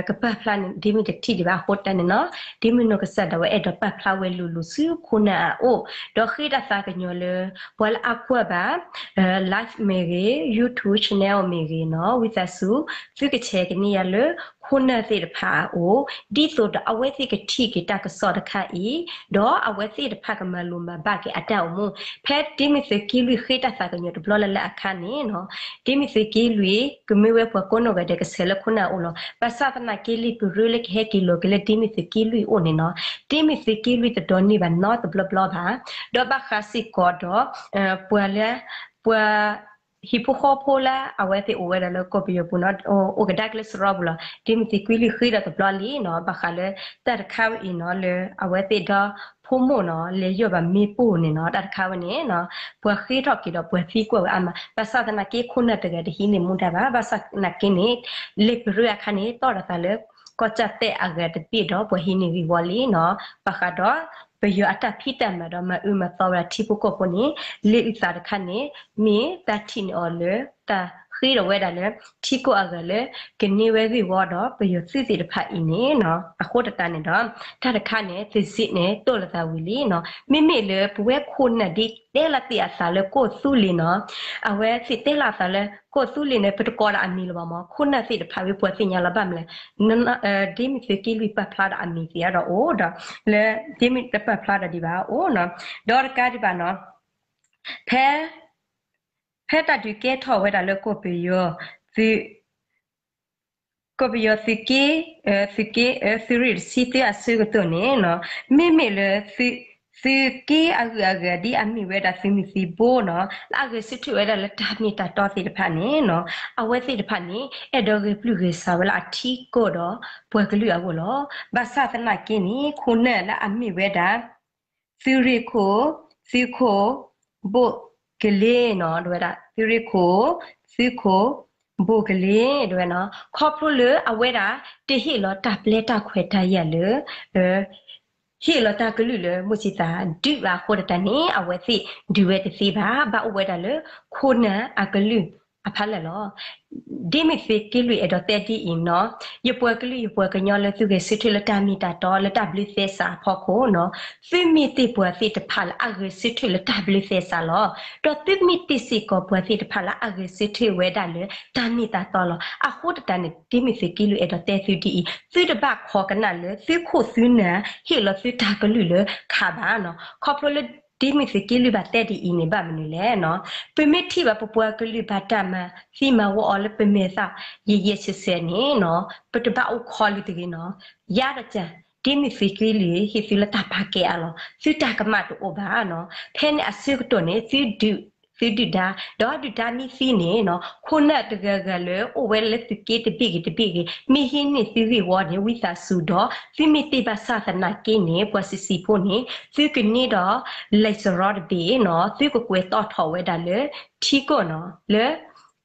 ကပာ်ဖျါန့ၣ် ဒ့မုၢ်တထံၣ်ဒံးဘၣ်အဃိတၢ်န့ၣ်နီၤ, ဒ့မုၢ်နီၢ်ကစၢ်ဒၣ်ဝဲအဲၣ်ဒိးပာ်ဖျါဝဲလိၤလိၤဆူခိၣ်နၢ်အအိၣ်, ဒီးဃ့တၢ်သးကညီၤလၢ ပှၤလၢအကွၢ်ဘၣ် live မ့ၢ်ဂ့ၤ YouTube channel မ့ၢ်ဂ့ၤနီၤ, ဝံသးစူၤ သုက share ကန့ၢ်ယၤလၢ ခိၣ်နၢ်သ့ၣ်တဖၣ်အအိၣ်, ဒ်သိးဒီးအဝဲသ့ၣ်ကထံၣ်က့ၤတၢ်ကစီၣ်တခါအံၤ, ဒီးအဝဲသ့ၣ်တဖၣ်ကမၤလိၤမၤဘၣ်က့ၤအတၢ်အိၣ်မူ, ဖဲဒ့မုၢ်သုးက့လွံၢ်ဃ့တၢ်သးကညီၤတဘျီလၢ်လၢ်အခါန့ၣ်နီၤ, ဒ့မုၢ်သုးက့လွံၢ် ကမ့ၢ်ဝဲပှၤကိးနီၢ်ဂၤဒဲးကဆဲးလၢခိၣ်နၢ်အအိၣ်လီၤ. ဘၣ်ဆၣ်သနာ်က့လံာ်ပရၢလၢကဟဲက့ၤလီၤက့ၤလၢဒ့မုၢ်သုးက့လွံၢ်အအိၣ်န့ၣ်နီၤ, ဒ့မုၢ်သုးက့လွံၢ်တဒိးန့ၢ်ဘၣ်နီတဘျီဘျီဘၣ်, ဒီးဘၣ်ဃးစ့ၢ်ကီးဒီး ပှၤလၢ ပှၤ ဟံၣ်ဖိဃီဖိလၢအဝဲသ့ၣ်အိၣ်ဝဲဒၣ်လၢကီၢ်ပယီၤပူၤနီၤ, အိၣ်ကဒါက့ၤလၢစရီပူၤလီၤ. ဒ့မုၢ်သုးက့လွံၢ်ဃ့ဒီးတဘျီလံနီၤ, ဘၣ်ဃးလၢတၢ်တခါဝဲအံၤနီၤ လၢအဝဲသ့ၣ်ဒီဖိမိၢ်နီၤ လဲၤယီၢ်ဘၣ်မ့ၣ်ပိၢ်န့ၣ်နီၤ, တၢ်တခါဝဲန့ၣ်နီၤ ပှၤဃ့ထီၣ်က့ၤဒီးပှၤသံကွၢ်ဝဲအါမး, ဘၣ်ဆၣ်သနာ်က့ခိၣ်နၢ်တဂၤတဟံးန့ၢ်မူဒါဘၣ်, ဘၣ်ဆၣ်သနာ်က့န့ၣ် လံာ်ပရၢအခါန့ၣ် တီၢ်ဒီးသးလၢ ကီၢ်ကၠီၣ်တဲၣ်အဂၤတဘ့ၣ်ဒီးပှၤဟံးန့ၢ်ဂ့ၢ်ဝီလံနီၤ, ဘၣ်ဃးဒီး ပယီၤအတၢ်ဖံးတၢ်မၤဒီးမၤအၢမၤသီဝဲဒၣ်ထံဖိကီၢ်ဖိန့ၣ်, လံာ်အုၣ်သးတခါန့ၣ် မ့ၢ်တၢ်ထံၣ်န့ၢ်အီၤလၢ တၢ်ဃ့ဒီးဝဲဒၣ်လၢ ထံကီၢ်အဂၤလၢ ကန့ၢ်ဝဲဂ့ၢ်ဝီဒီးပယီၤသုးသ့ၣ်တဖၣ်အံၤန့ၣ်နီၤ, အဃိသတးန့ၣ်ဒီး တၢ်တခါန့ၣ် သစ့းန့ၣ် တိၢ်လိာ်သးဝံၤလံနီၤ, မ့မ့ၢ်လၢပဝဲခိၣ်နၢ်ဒ်တဲလီၤသ့ၣ်အသးလၢကီၢ်သူလ့ၤနီၤ, အဝဲသ့ၣ်တဲလီၤအသးလၢကီၢ်သူလ့ၤန့ၣ် ပတကိးဒီးအမံၤလၢၤဘၣ်မး, ခိၣ်နၢ်သ့ၣ်တဖၣ်ဝံၤပှၤသ့ၣ်ညါလီၤဘၣ်မနုၤလဲၣ် ဒ့မုၢ်သုးက့လွံၢ်ပာ်ဖျါဒီးအမံၤသ့ၣ်ဒီးအိၣ်ဒီး လၢဒ့မုၢ်တပာ်ဖျါဒီးဒံးဘၣ်အိၣ်နီၤ, ဒီးတကးဒံးဘၣ်နီၤ, ဖဲ ဖဲတၢ်ဒုးကဲထီၣ်ဝဲဒၣ်လၢကီၢ်ပယီၤ သုး ကီၢ်ပယီၤသုးက့ သုးက့ သုးရ့ၣ်တဆံသၢအဆၢကတီၢ်န့ၣ်နီၤ, မ့မ့ၢ်လၢ သုးက့အဂုၤအဂၤဒ်အမ့ၢ်ဝဲဒၣ်သုးမုၢ်သံၣ်ဘိနီၤ လၢအဂဲၤဆၢထၢၣ်ဝဲဒၣ်လၢတၢ်မ့ၢ်တၢ်တီသ့ၣ်တဖၣ်န့ၣ်နီၤ, အဝဲသ့ၣ်တဖၣ်န့ၣ် အဲၣ်ဒိးဂဲၤပျုၢ်ဂဲၤဆှးဝဲလၢအထံကီၢ်ဒီးပှၤကလုာ်အဂီၢ်လီၤ. ဘၣ်ဆၣ်သနာ်က့န့ၣ် ခိၣ်နၢ်လၢအမ့ၢ်ဝဲဒၣ် သုးရ့ၣ်ခိၣ် သုးခိၣ် ဘိၣ်ကလ့နီၤ တဝဲဒၣ် သုးရ့ၣ်ခိၣ် သုးခိၣ် ဘိၣ်ကလ့ တဝဲနီၤ ခီဖျိလၢအဝဲဒၣ် တဟ့ၣ်လီၤတၢ်ပျဲတၢ်ခွဲးတၢ်ယာ်လၢ ဟ့ၣ်လီၤတၢ်ကလုၢ်လၢမိၢ်ဆံသးဒုးဘၣ်အဃိတၢ်န့ၣ် အဝဲသ့ၣ်ဒုးဝဲတသ့ဘၣ်, ဘၣ်အိၣ်ဝဲဒၣ်လၢ ခိၣ်နၢ်အကလုၢ်အဖးလဲၢ်လီၤ. ဒ်မ့ၢ်သုးက့လွံၢ်အဲၣ်ဒိးတဲဒ်အံၤနီၤ, ယပှၤကလုာ်ယပှၤကညီလၢသုဂဲၤဆၢထၢၣ်လၢတၢ်မ့ၢ်တၢ်တီလၢတၢ်ဘျုးသဲစးအဖီခိၣ်နီၤ, သုမ့ၢ်တ့ၢ်ပှၤသ့ၣ်တဖၣ်လၢအဂဲၤဆၢထၢၣ်လၢတၢ်ဘျုးသဲစးလီၤ. ဒီးသုမ့ၢ်တ့ၢ်စ့ၢ်ကီးပှၤသ့ၣ်တဖၣ်လၢအဂဲၤဆၢထၢၣ်ဝဲဒၣ်လၢတၢ်မ့ၢ်တၢ်တီလီၤ. အဃိတၢ်န့ၣ် ဒ်မ့ၢ်သုးက့လွံၢ်အဲၣ်ဒိးတဲသုဒ်အံၤ, သုတဘၣ်ခိးကနၣ်လၢသုခိၣ်သုနၢ် ဟ့ၣ်လီၤသုတၢ်ကလုၢ်လၢခးဘၣ်နီၤ. ခီဖျိလၢ ဒ်မ့ၢ်သုးက့လွံၢ်ဘၣ်တဲဒ်အံၤန့ၣ် ဘၣ်မနုၤလဲၣ်နီၤ, ပမ့ၢ်ထံၣ်ဘၣ်ပပှၤကလုာ်ဘၣ်တၢ်မၤသံမၤဝီအီၤလၢပမဲာ်သၣ်ယဲၢ်ယဲၢ်ဆဲးဆဲးန့ၣ်နီၤ, ပတဘၣ်အိၣ်ခိးလံတဂ့ၤနီၤ. ယါတကၢ် ဒ်မ့ၢ်သုးက့လွံၢ်ဟ့ၣ်သုလၢတၢ်ပာ်ကဲအါလီၤ. သုတၢ်ကမၣ်တအိၣ်ဘၣ်နီၤ. ဖဲန့ၣ်အဆၢကတီၢ်န့ၣ် သုဒုၣ်ဒါ, ဒီးဒုၣ်ဒါမ့ၢ်သံန့ၣ်နီၤ, ခိၣ်နၢ်တဂၤဂၤလၢအိၣ်ဝဲလၢသုးက့တဘ့ၣ်ဂ့ၤတဘ့ၣ်ဂ့ၤ မ့ၢ်ဟံးန့ၢ်သုဂ့ၢ်ဝီန့ၣ် ဝံသးစူၤဒီး သုမ့ၢ်တ့ၢ်ဘၣ်ဆၣ်သနာ်က့န့ၣ် ပှၤစံးစံးဖိန့ၣ် သုကန့ၢ်ဒီး လံာ်စရီတဘ့ၣ်နီၤ, သုကကွဲးတီၣ်ထီၣ်ဝဲဒၣ်လၢ ထံကီၢ်နီၤ, လၢ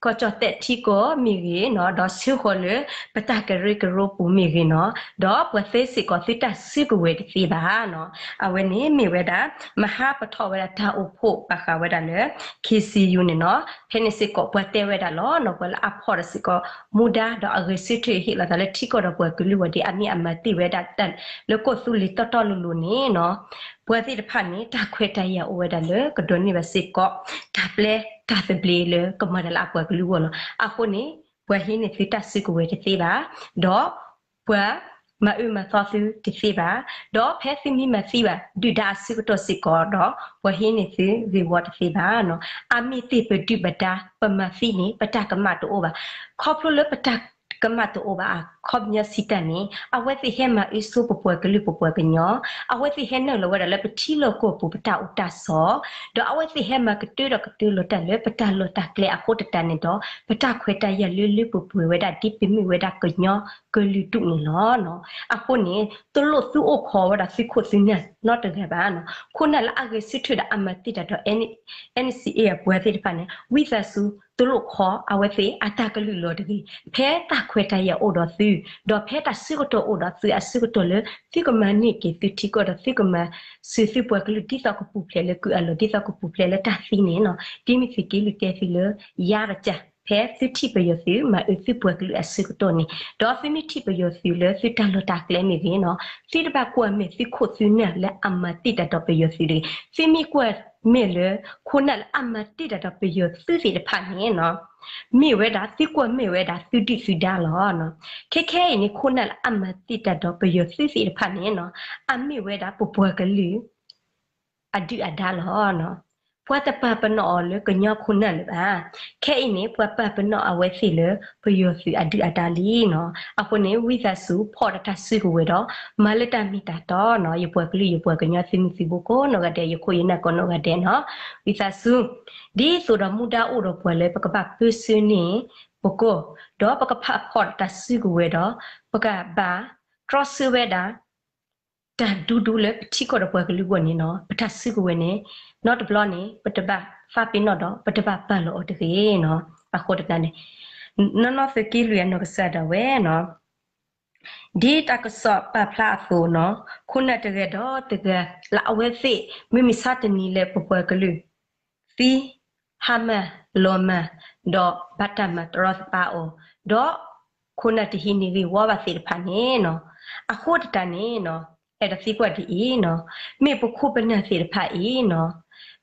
ကီၢ်ကၠီၣ်တဲၣ်ထံကီၢ်မ့ၢ်ဂ့ၤနီၤ, ဒီးဆှၢဃီၤလၢ ပတၢ်ကရၢကရိပူၤမ့ၢ်ဂ့ၤနီၤ, ဒီးပှၤသ့စ့ၢ်ကီးသုတၢ်စုကဝဲၤတသ့ဘၣ်နီၤ. အဝဲန့ၣ်မ့ၢ်ဝဲဒၣ် မဟါပထီၣ်ဝဲဒၣ်တၢ်အိၣ်ဖှိၣ်ဘၣ်ဃးဝဲဒၣ်လၢ ခ့စံယူန့ၣ်နီၤ, ဖဲန့ၣ်စ့ၢ်ကီးပှၤတဲဝဲဒၣ်လီၤနီၤ, ပှၤလၢအဖီၣ်ဒီးစ့ၢ်ကီး မူဒါဒီးအဂဲၤဆၢထၢၣ်ဟ့ၣ်လီၤသးလၢထံကီၢ်ဒီးပှၤကလုာ်ဝဲဒၣ် အမ့ၢ်အမၤတ့ၢ်ဝဲဒၣ်တၢ်လၢကီၢ်သူလ့ၤတီတီလိၤလိၤန့ၣ်နီၤ, ပှၤသ့ၣ်တဖၣ်န့ၣ် တၢ်ခွဲးတၢ်ယာ်အိၣ်ဝဲဒၣ်လၢကဒိးန့ၢ်ဘၣ်စ့ၢ်ကီး တၢ်ပျဲတၢ်သဘျ့လၢကမၤတၢ်လၢအပှၤကလုာ်အဂီၢ်လီၤ. အဃိန့ၣ် ပှၤဟံးန့ၢ်သုတၢ်စုကဝဲၤတသ့ဘၣ်, ဒီး ပှၤမၤအၢမၤသီသုတသ့ဘၣ်, ဒီးဖဲသုမ့ၢ်မၤသံဘၣ် ဒုၣ်ဒါအဆၢကတီၢ်စ့ၢ်ကီးဒီး ပှၤဟံးန့ၢ်သုဂ့ၢ်ဝီတသ့ဘၣ်နီၤ. အမ့ၢ်သ့ၣ်ပဒုၣ်ပဒါ ပမၤသံန့ၣ် ပတၢ်ကမၣ်တအိၣ်ဘၣ်. ခီဖျိလၢပတၢ်ကမၣ်တအိၣ်ဘၣ်အခီပညီစံးတၢ်န့ၣ် အဝဲသ့ၣ်ဟဲမၤအုၣ်ဆိပပှၤကလုာ်ပပှၤကညီ, အဝဲသ့ၣ်ဟဲနုာ်လီၤဝဲဒၣ်လၢပထံလီၢ်ကီၢ်ပူၤပတၢ်အိၣ်တၢ်ဆိး, ဒီးအဝဲသ့ၣ်ဟဲမၤကတၢၢ်ဒီးကတၢၢ်လီၤတၢ်လၢပတၢ်လီၢ်တၢ်ကျဲအဃိတၢ်န့ၣ်ဒီး ပတၢ်ခွဲးတၢ်ယာ်လၢလၢပှဲၤပှဲၤဝဲဒၣ်ဒ်ပမ့ၢ်ဝဲဒၣ်ကညီကလုာ်ဒူၣ်န့ၣ်လီၤ. အဃိန့ၣ် တလိၣ်သုအိၣ်ခိးဝဲဒၣ်သုခိၣ်သုနၢ်နီတဂၤဘၣ်နီၤ. ခိၣ်နၢ်လၢအဂဲၤဆၢထၢၣ်ဒီးအမၤတ့ၢ်တၢ်ဒီး NCA အပှၤသ့ၣ်တဖၣ်န့ၣ် ဝံသးစူၤ တလိၣ်ခိးအဝဲသ့ၣ်အတၢ်ကလုၢ်လီၤတဂ့ၤ. ဖဲတၢ်ခွဲးတၢ်ယာ်အိၣ်ဒီးသု, ဒီးဖဲတၢ်ဆၢကတီၢ်အိၣ်ဒီးသုအဆၢကတီၢ်လၢ သုကမၤန့ၢ်က့ၤသုထံကီၢ်ဒီးသုကမၤစၢၤသုပှၤကလုာ်ဒ်သိးကပူၤဖျဲးလၢကုၢ်အလီၢ် ဒ်သိးကပူၤဖျဲးလၢတၢ်သံန့ၣ်နီၤ. ဒ်မ့ၢ်သုးက့လွံၢ်တဲသုလၢ ယါတကၢ် ဖဲသုထံၣ်ပယီၤသုးမၤအၢသုပှၤကလုာ်အဆၢကတီၢ်န့ၣ်, ဒီးသုမ့ၢ်ထံၣ်ပယီၤသုးလၢသုတၢ်လီၢ်တၢ်ကျဲမ့ၢ်ဂ့ၤနီၤ, သုတဘၣ်ကွၢ်မဲာ်သုခိၣ်သုနၢ်လၢအမၤတ့ၢ်တၢ်ဒီးပယီၤသုးတဂ့ၤ. သုမ့ၢ်ကွၢ်မဲာ်လၢ ခိၣ်နၢ်လၢအမၤတ့ၢ်တၢ်ဒီးပယီၤသုးသ့ၣ်တဖၣ်န့ၣ်နီၤ, မ့ၢ်ဝဲဒၣ် သုကွၢ်မဲာ်ဝဲဒၣ်သုဒုၣ်သုဒါလီၤ. ခဲခဲအံၤန့ၣ် ခိၣ်နၢ်လၢအမၤတ့ၢ်တၢ်ဒီးပယီၤသုးသ့ၣ်တဖၣ်န့ၣ်နီၤ, အမ့ၢ်ဝဲဒၣ်ပပှၤကလုာ် အဒုၣ်အဒါလီၤ. ပှၤတပာ်ပနီၣ်အီၤလၢကညီခိၣ်နၢ်လၢၤဘၣ်. ခဲအံၤန့ၣ် ပှၤပာ်ပနီၣ်အဝဲသ့ၣ်လၢပယီၤသုးအဒုၣ်အဒါလံနီၤ. အဃိန့ၣ် ဝံသးစူၤဖီၣ်ဒီးတၢ်စုကဝဲၤဒီး မၤလၢတၢ်မ့ၢ်တၢ်တီနီၤ, ယပှၤကလုာ် ယပှၤကညီသုးမုၢ်သုးဘိကိးနီၢ်ဂၤဒဲး, ယခိၣ်ယနၢ်ကိးနီၢ်ဂၤဒဲးနီၤ, ဝံသးစူၤ ဒ်သိးဒီးမူဒါအိၣ်ဒီးပှၤလၢပကဘၣ်ပၢဆှၢန့ၢ်ပကိာ်, ဒီးပကဖးဖီၣ်ဒီးတၢ်စုကဝဲၤဒီး ပကဘၣ်တြီဆၢဝဲဒၣ် တၢ်ဒူဒူလၢပထံကီၢ်ဒီးပှၤကလုာ်အဂီၢ်န့ၣ်နီၤ, ပတၢ်စုကဝဲၤန့ၣ် နီတဘျီန့ၣ် ပတဘၣ်သးပ့ၤနီၣ်ဒီး ပတဘၣ်ပာ်လီၤအီၤတဂ့ၤနီၤ. အဃိတၢ်န့ၣ် နီၢ်နီၢ်သုးက့လွံၢ်အနီၢ်ကစၢ်ဒၣ်ဝဲနီၤ, ဒ်တၢ်ကစီၣ်ပာ်ဖျါအသိးနီၤ, ခိၣ်နၢ်တဂၤဒီးတဂၤ လၢအဝဲသ့ၣ်မ့ၢ်မုၢ်ဆါတနံၤလၢပပှၤကလုာ် သံ ဟါမၢ် လီၤမၢ် ဒီးဘၣ်တၢ်မၤတရီတပါအီၤ, ဒီး ခိၣ်နၢ်တဟံးန့ၢ်ဂ့ၢ်ဝီဘၣ်သ့ၣ်တဖၣ်န့ၣ်နီၤ. အဃိတၢ်န့ၣ်နီၤ, အဲၣ်ဒိးသံကွၢ်ဒ်အံၤနီၤ, မ့ၢ်ပခိၣ်ပနၢ်သ့ၣ်တဖၣ်အံၤနီၤ,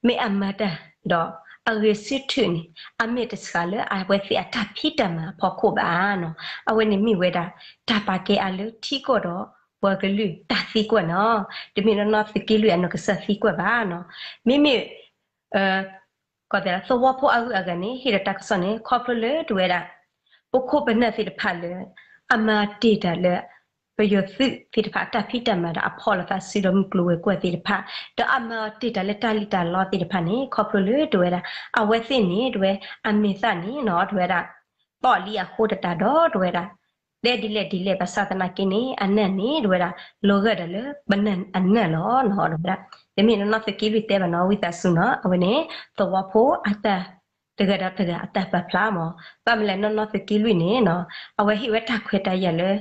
မ့ၢ်အမၤတၢ်ဒီး အဂဲၤဆၢထၢၣ်န့ၣ် အမ့ၢ်တဆှးလၢအဝဲသ့ၣ်အတၢ်ဖံးတၢ်မၤအဖီခိၣ်ဘၣ်နီၤ. အဝဲန့ၣ်မ့ၢ်ဝဲဒၣ် တၢ်ပာ်ကဲအါလၢထံကီၢ်ဒီးပှၤကလုာ်တၢ်သံကွၢ်နီၤ. တမ့ၢ်နီၢ်နီၢ်သုးက့လွံၢ်အနီၢ်ကစၢ်သံကွၢ်ဘၣ်နီၤ. မ့မ့ၢ် ကီၢ်သဝီဖိအဂုၤအဂၤန့ၣ် ဟ့ၣ်ဒီးတၢ်ကစီၣ်န့ၣ် ခီဖျိလၢတဝဲဒၣ် ပခိၣ်ပနၢ်သ့ၣ်တဖၣ်လၢ အမၤတ့ၢ်တၢ်လၢ ပယီၤသုးသ့ၣ်တဖၣ် တၢ်ဖံးတၢ်မၤဒီးအဖီၣ်လိာ်သးစုဒီးမုၢ်ကျိၤဝဲၤကွာ်သ့ၣ်တဖၣ်, ဒီးအမၤတ့ၢ်တၢ်လၢတၢ်လံၣ်တၢ်လီသ့ၣ်တဖၣ်န့ၣ် ခီဖျိလၢတဝဲဒၣ် အဝဲသ့ၣ်န့ၣ် တဝဲ အမဲာ်သၣ်န့ၣ်နီၤ တဝဲဒၣ် သီၣ်လံအဃိသတးဒီး တဝဲဒၣ် တဲဒ်လဲၣ်ဒ်လဲၣ် ဘၣ်ဆၣ်သနာ်က့န့ၣ် အနၢ်န့ၣ် တဝဲဒၣ် လီၤဂာ်ဒီးလၢပနၢ်အနၢ်လီၤနီၤ တဝဲဒၣ်. တမ့ၢ်နီၢ်နီၢ်သုးက့လွံၢ်တဲဘၣ်နီၤ ဝံသးစူၤနီၤ အဝဲန့ၣ် သဝီဖိအတၢ် တဂၤဒီးတဂၤအတၢ်ပာ်ဖျါမး, ဘၣ်မနုၤလဲၣ်နီၢ်နီၢ်သုးက့လွံၢ်န့ၣ်နီၤ အဝဲဟ့ၣ်ဝဲတၢ်ခွဲးတၢ်ယာ်လၢ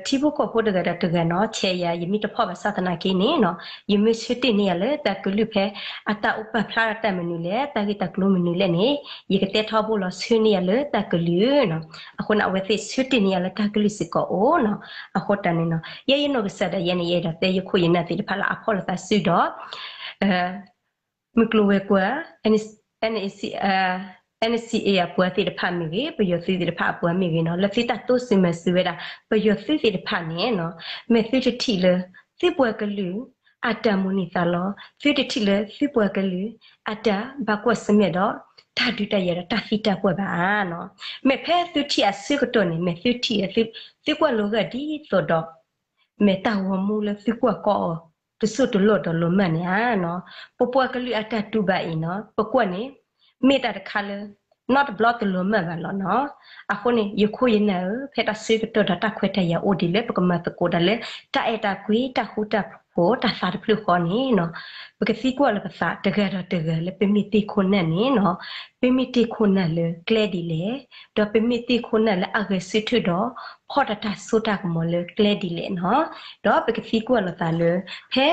ထံဖိကီၢ်ဖိတဂၤဒီးတဂၤနီၤ ဆဲးယၤ ယမ့ၢ်တဖီၣ်ဘၣ်ဆၣ်သနာ်က့န့ၣ်နီၤ ယမ့ၢ်ဆၢတ့ၢ်န့ၢ်ယၤလၢတၢ်ကလုၢ်ဖဲ အတၢ်အိၣ်ပာ်ဖျါတၢ်မနုၤလဲၣ် တၢ်ဂ့ၢ်တၢ်ကျိၤမနုၤလဲၣ်န့ၣ် ယကတဲထီဘိလီၤဆၢန့ၢ်ယၤလၢတၢ်ကလုၢ်နီၤ. အဃိန့ၣ် အဝဲသ့ၣ်ဆၢတ့ၢ်န့ၢ်ယၤလၢတၢ်ကလုၢ်စ့ၢ်ကီးအိၣ်နီၤ. အဃိတၢ်န့ၣ်နီၤ ယဲယနီၢ်ကစၢ်ဒၣ်ယဲန့ၣ် ယအဲၣ်ဒိးတဲယခိၣ်ယနၢ်သ့ၣ်တဖၣ်လၢအဖီၣ်လိာ်သးစုဒီး မုၢ်ကျိၤဝဲၤကွာ် NCA အပှၤသ့ၣ်တဖၣ်မ့ၢ်ဂ့ၤ ပယီၤသုးသ့ၣ်တဖၣ်အပှၤမ့ၢ်ဂ့ၤနီၤ လၢသုတၢ်တိစၢၤမၤစၢၤဝဲဒၣ် ပယီၤသုးသ့ၣ်တဖၣ်န့ၣ်နီၤ မ့ၢ်သုတထံၣ်လၢ သုပှၤကလုာ် အတၢ်မိၣ်န့ၢ်သးလီ သုတထံၣ်လၢသုပှၤကလုာ် အတၢ်ဘၣ်ကွၢ်ဆၢၣ်မဲာ်ဒီး တၢ်ဒုးတၢ်ယၤဒီးတၢ်သံတၢ်ပှၢ်ဘၣ်နီၤ. မ့ၢ်ဖဲသုထံၣ်အဆၢကတီၢ်န့ၣ် မ့ၢ်သုထံၣ် သုကွၢ်လိာ်ဂာ်ဒ်သိးဒီး မ့ၢ်တၢ်ဂီၤမူလၢသုကွၢ်ကီအီၤ တစိၢ်တလီၢ်ဒီးလီၤမၢ်န့ၣ်ဧါနီၤ. ပပှၤကလုာ်အတၢ်တူၢ်ဘၣ်အံၤနီၤ ပကွၢ်န့ၣ် မ့ၢ်တၢ်တခါလၢ နီတဘျီတလီၤမၢ်ဘၣ်လီၤနီၤ. အဃိန့ၣ် ယခိၣ်ယနၢ်ဧၢ ဖဲတၢ်ဆၢကတီၢ်ဒီးတၢ်ခွဲးတၢ်ယာ်အိၣ်ဒံးလၢပကမၤသကိးတၢ်လၢ တၢ်အဲၣ်တၢ်ကွံ တၢ်ဃူတၢ်ဖိး တၢ်သးတဖျၢၣ်ဃီန့ၣ်နီၤ ပကသံကွၢ်လိာ်ပသးတဂၤဒီးတဂၤလၢပမ့ၢ်တ့ၢ်ခိၣ်နၢ်န့ၣ်နီၤ ပမ့ၢ်တ့ၢ်ခိၣ်နၢ်လၢကျဲဒ်လဲၣ်, ဒီးပမ့ၢ်တ့ၢ်ခိၣ်နၢ်လၢအဂဲၤဆၢထၢၣ်ဒီး ဖီၣ်တၢ်တၢ်စိတၢ်ကမီၤလၢကျဲဒ်လဲၣ်နီၤ. ဒီးပကသံကွၢ်လိာ်သးလၢ ဖဲ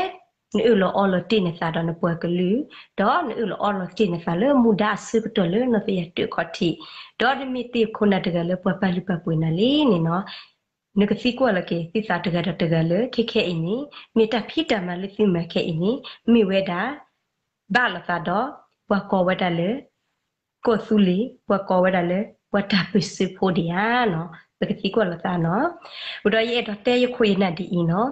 နအၢၣ်လီၤအီလီၤတ့ၢ်နသးဒီးနပှၤကလုာ်, ဒီးနအၢၣ်လီၤအီလီၤတ့ၢ်နသးလၢမူဒါအဆၢကတီၢ်လၢနီၢ်သယၤတုၤခီၣ်ထံး, ဒီးနမ့ၢ်တ့ၢ်ခိၣ်နၢ်တဂၤလၢပှၤပာ်လုၢ်ပာ်ပှ့ၤနၤလံန့ၣ်နီၤ နကသံကွၢ်လီၤက့ၤ သုသးတဂၤဒီးတဂၤလၢ ခဲခဲအံၤန့ၣ် မ့ၢ်တၢ်ဖံးတၢ်မၤလၢသုမၤခဲအံၤန့ၣ် မ့ၢ်ဝဲဒၣ် ဘၣ်လိာ်သးဒီး ပှၤကိးဝဲဒၣ်လၢ ကီၢ်သူလ့ၤ, ပှၤကိးဝဲဒၣ်လၢ ပှၤတၢ်ပၢၢ်ဆၢဖိဒံးဧါနီၤ, ပကသံကွၢ်လိာ်သးနီၤ. ဝံၤဒီးယအဲၣ်ဒိးတဲယခိၣ်ယနၢ်ဒ်အံၤနီၤ,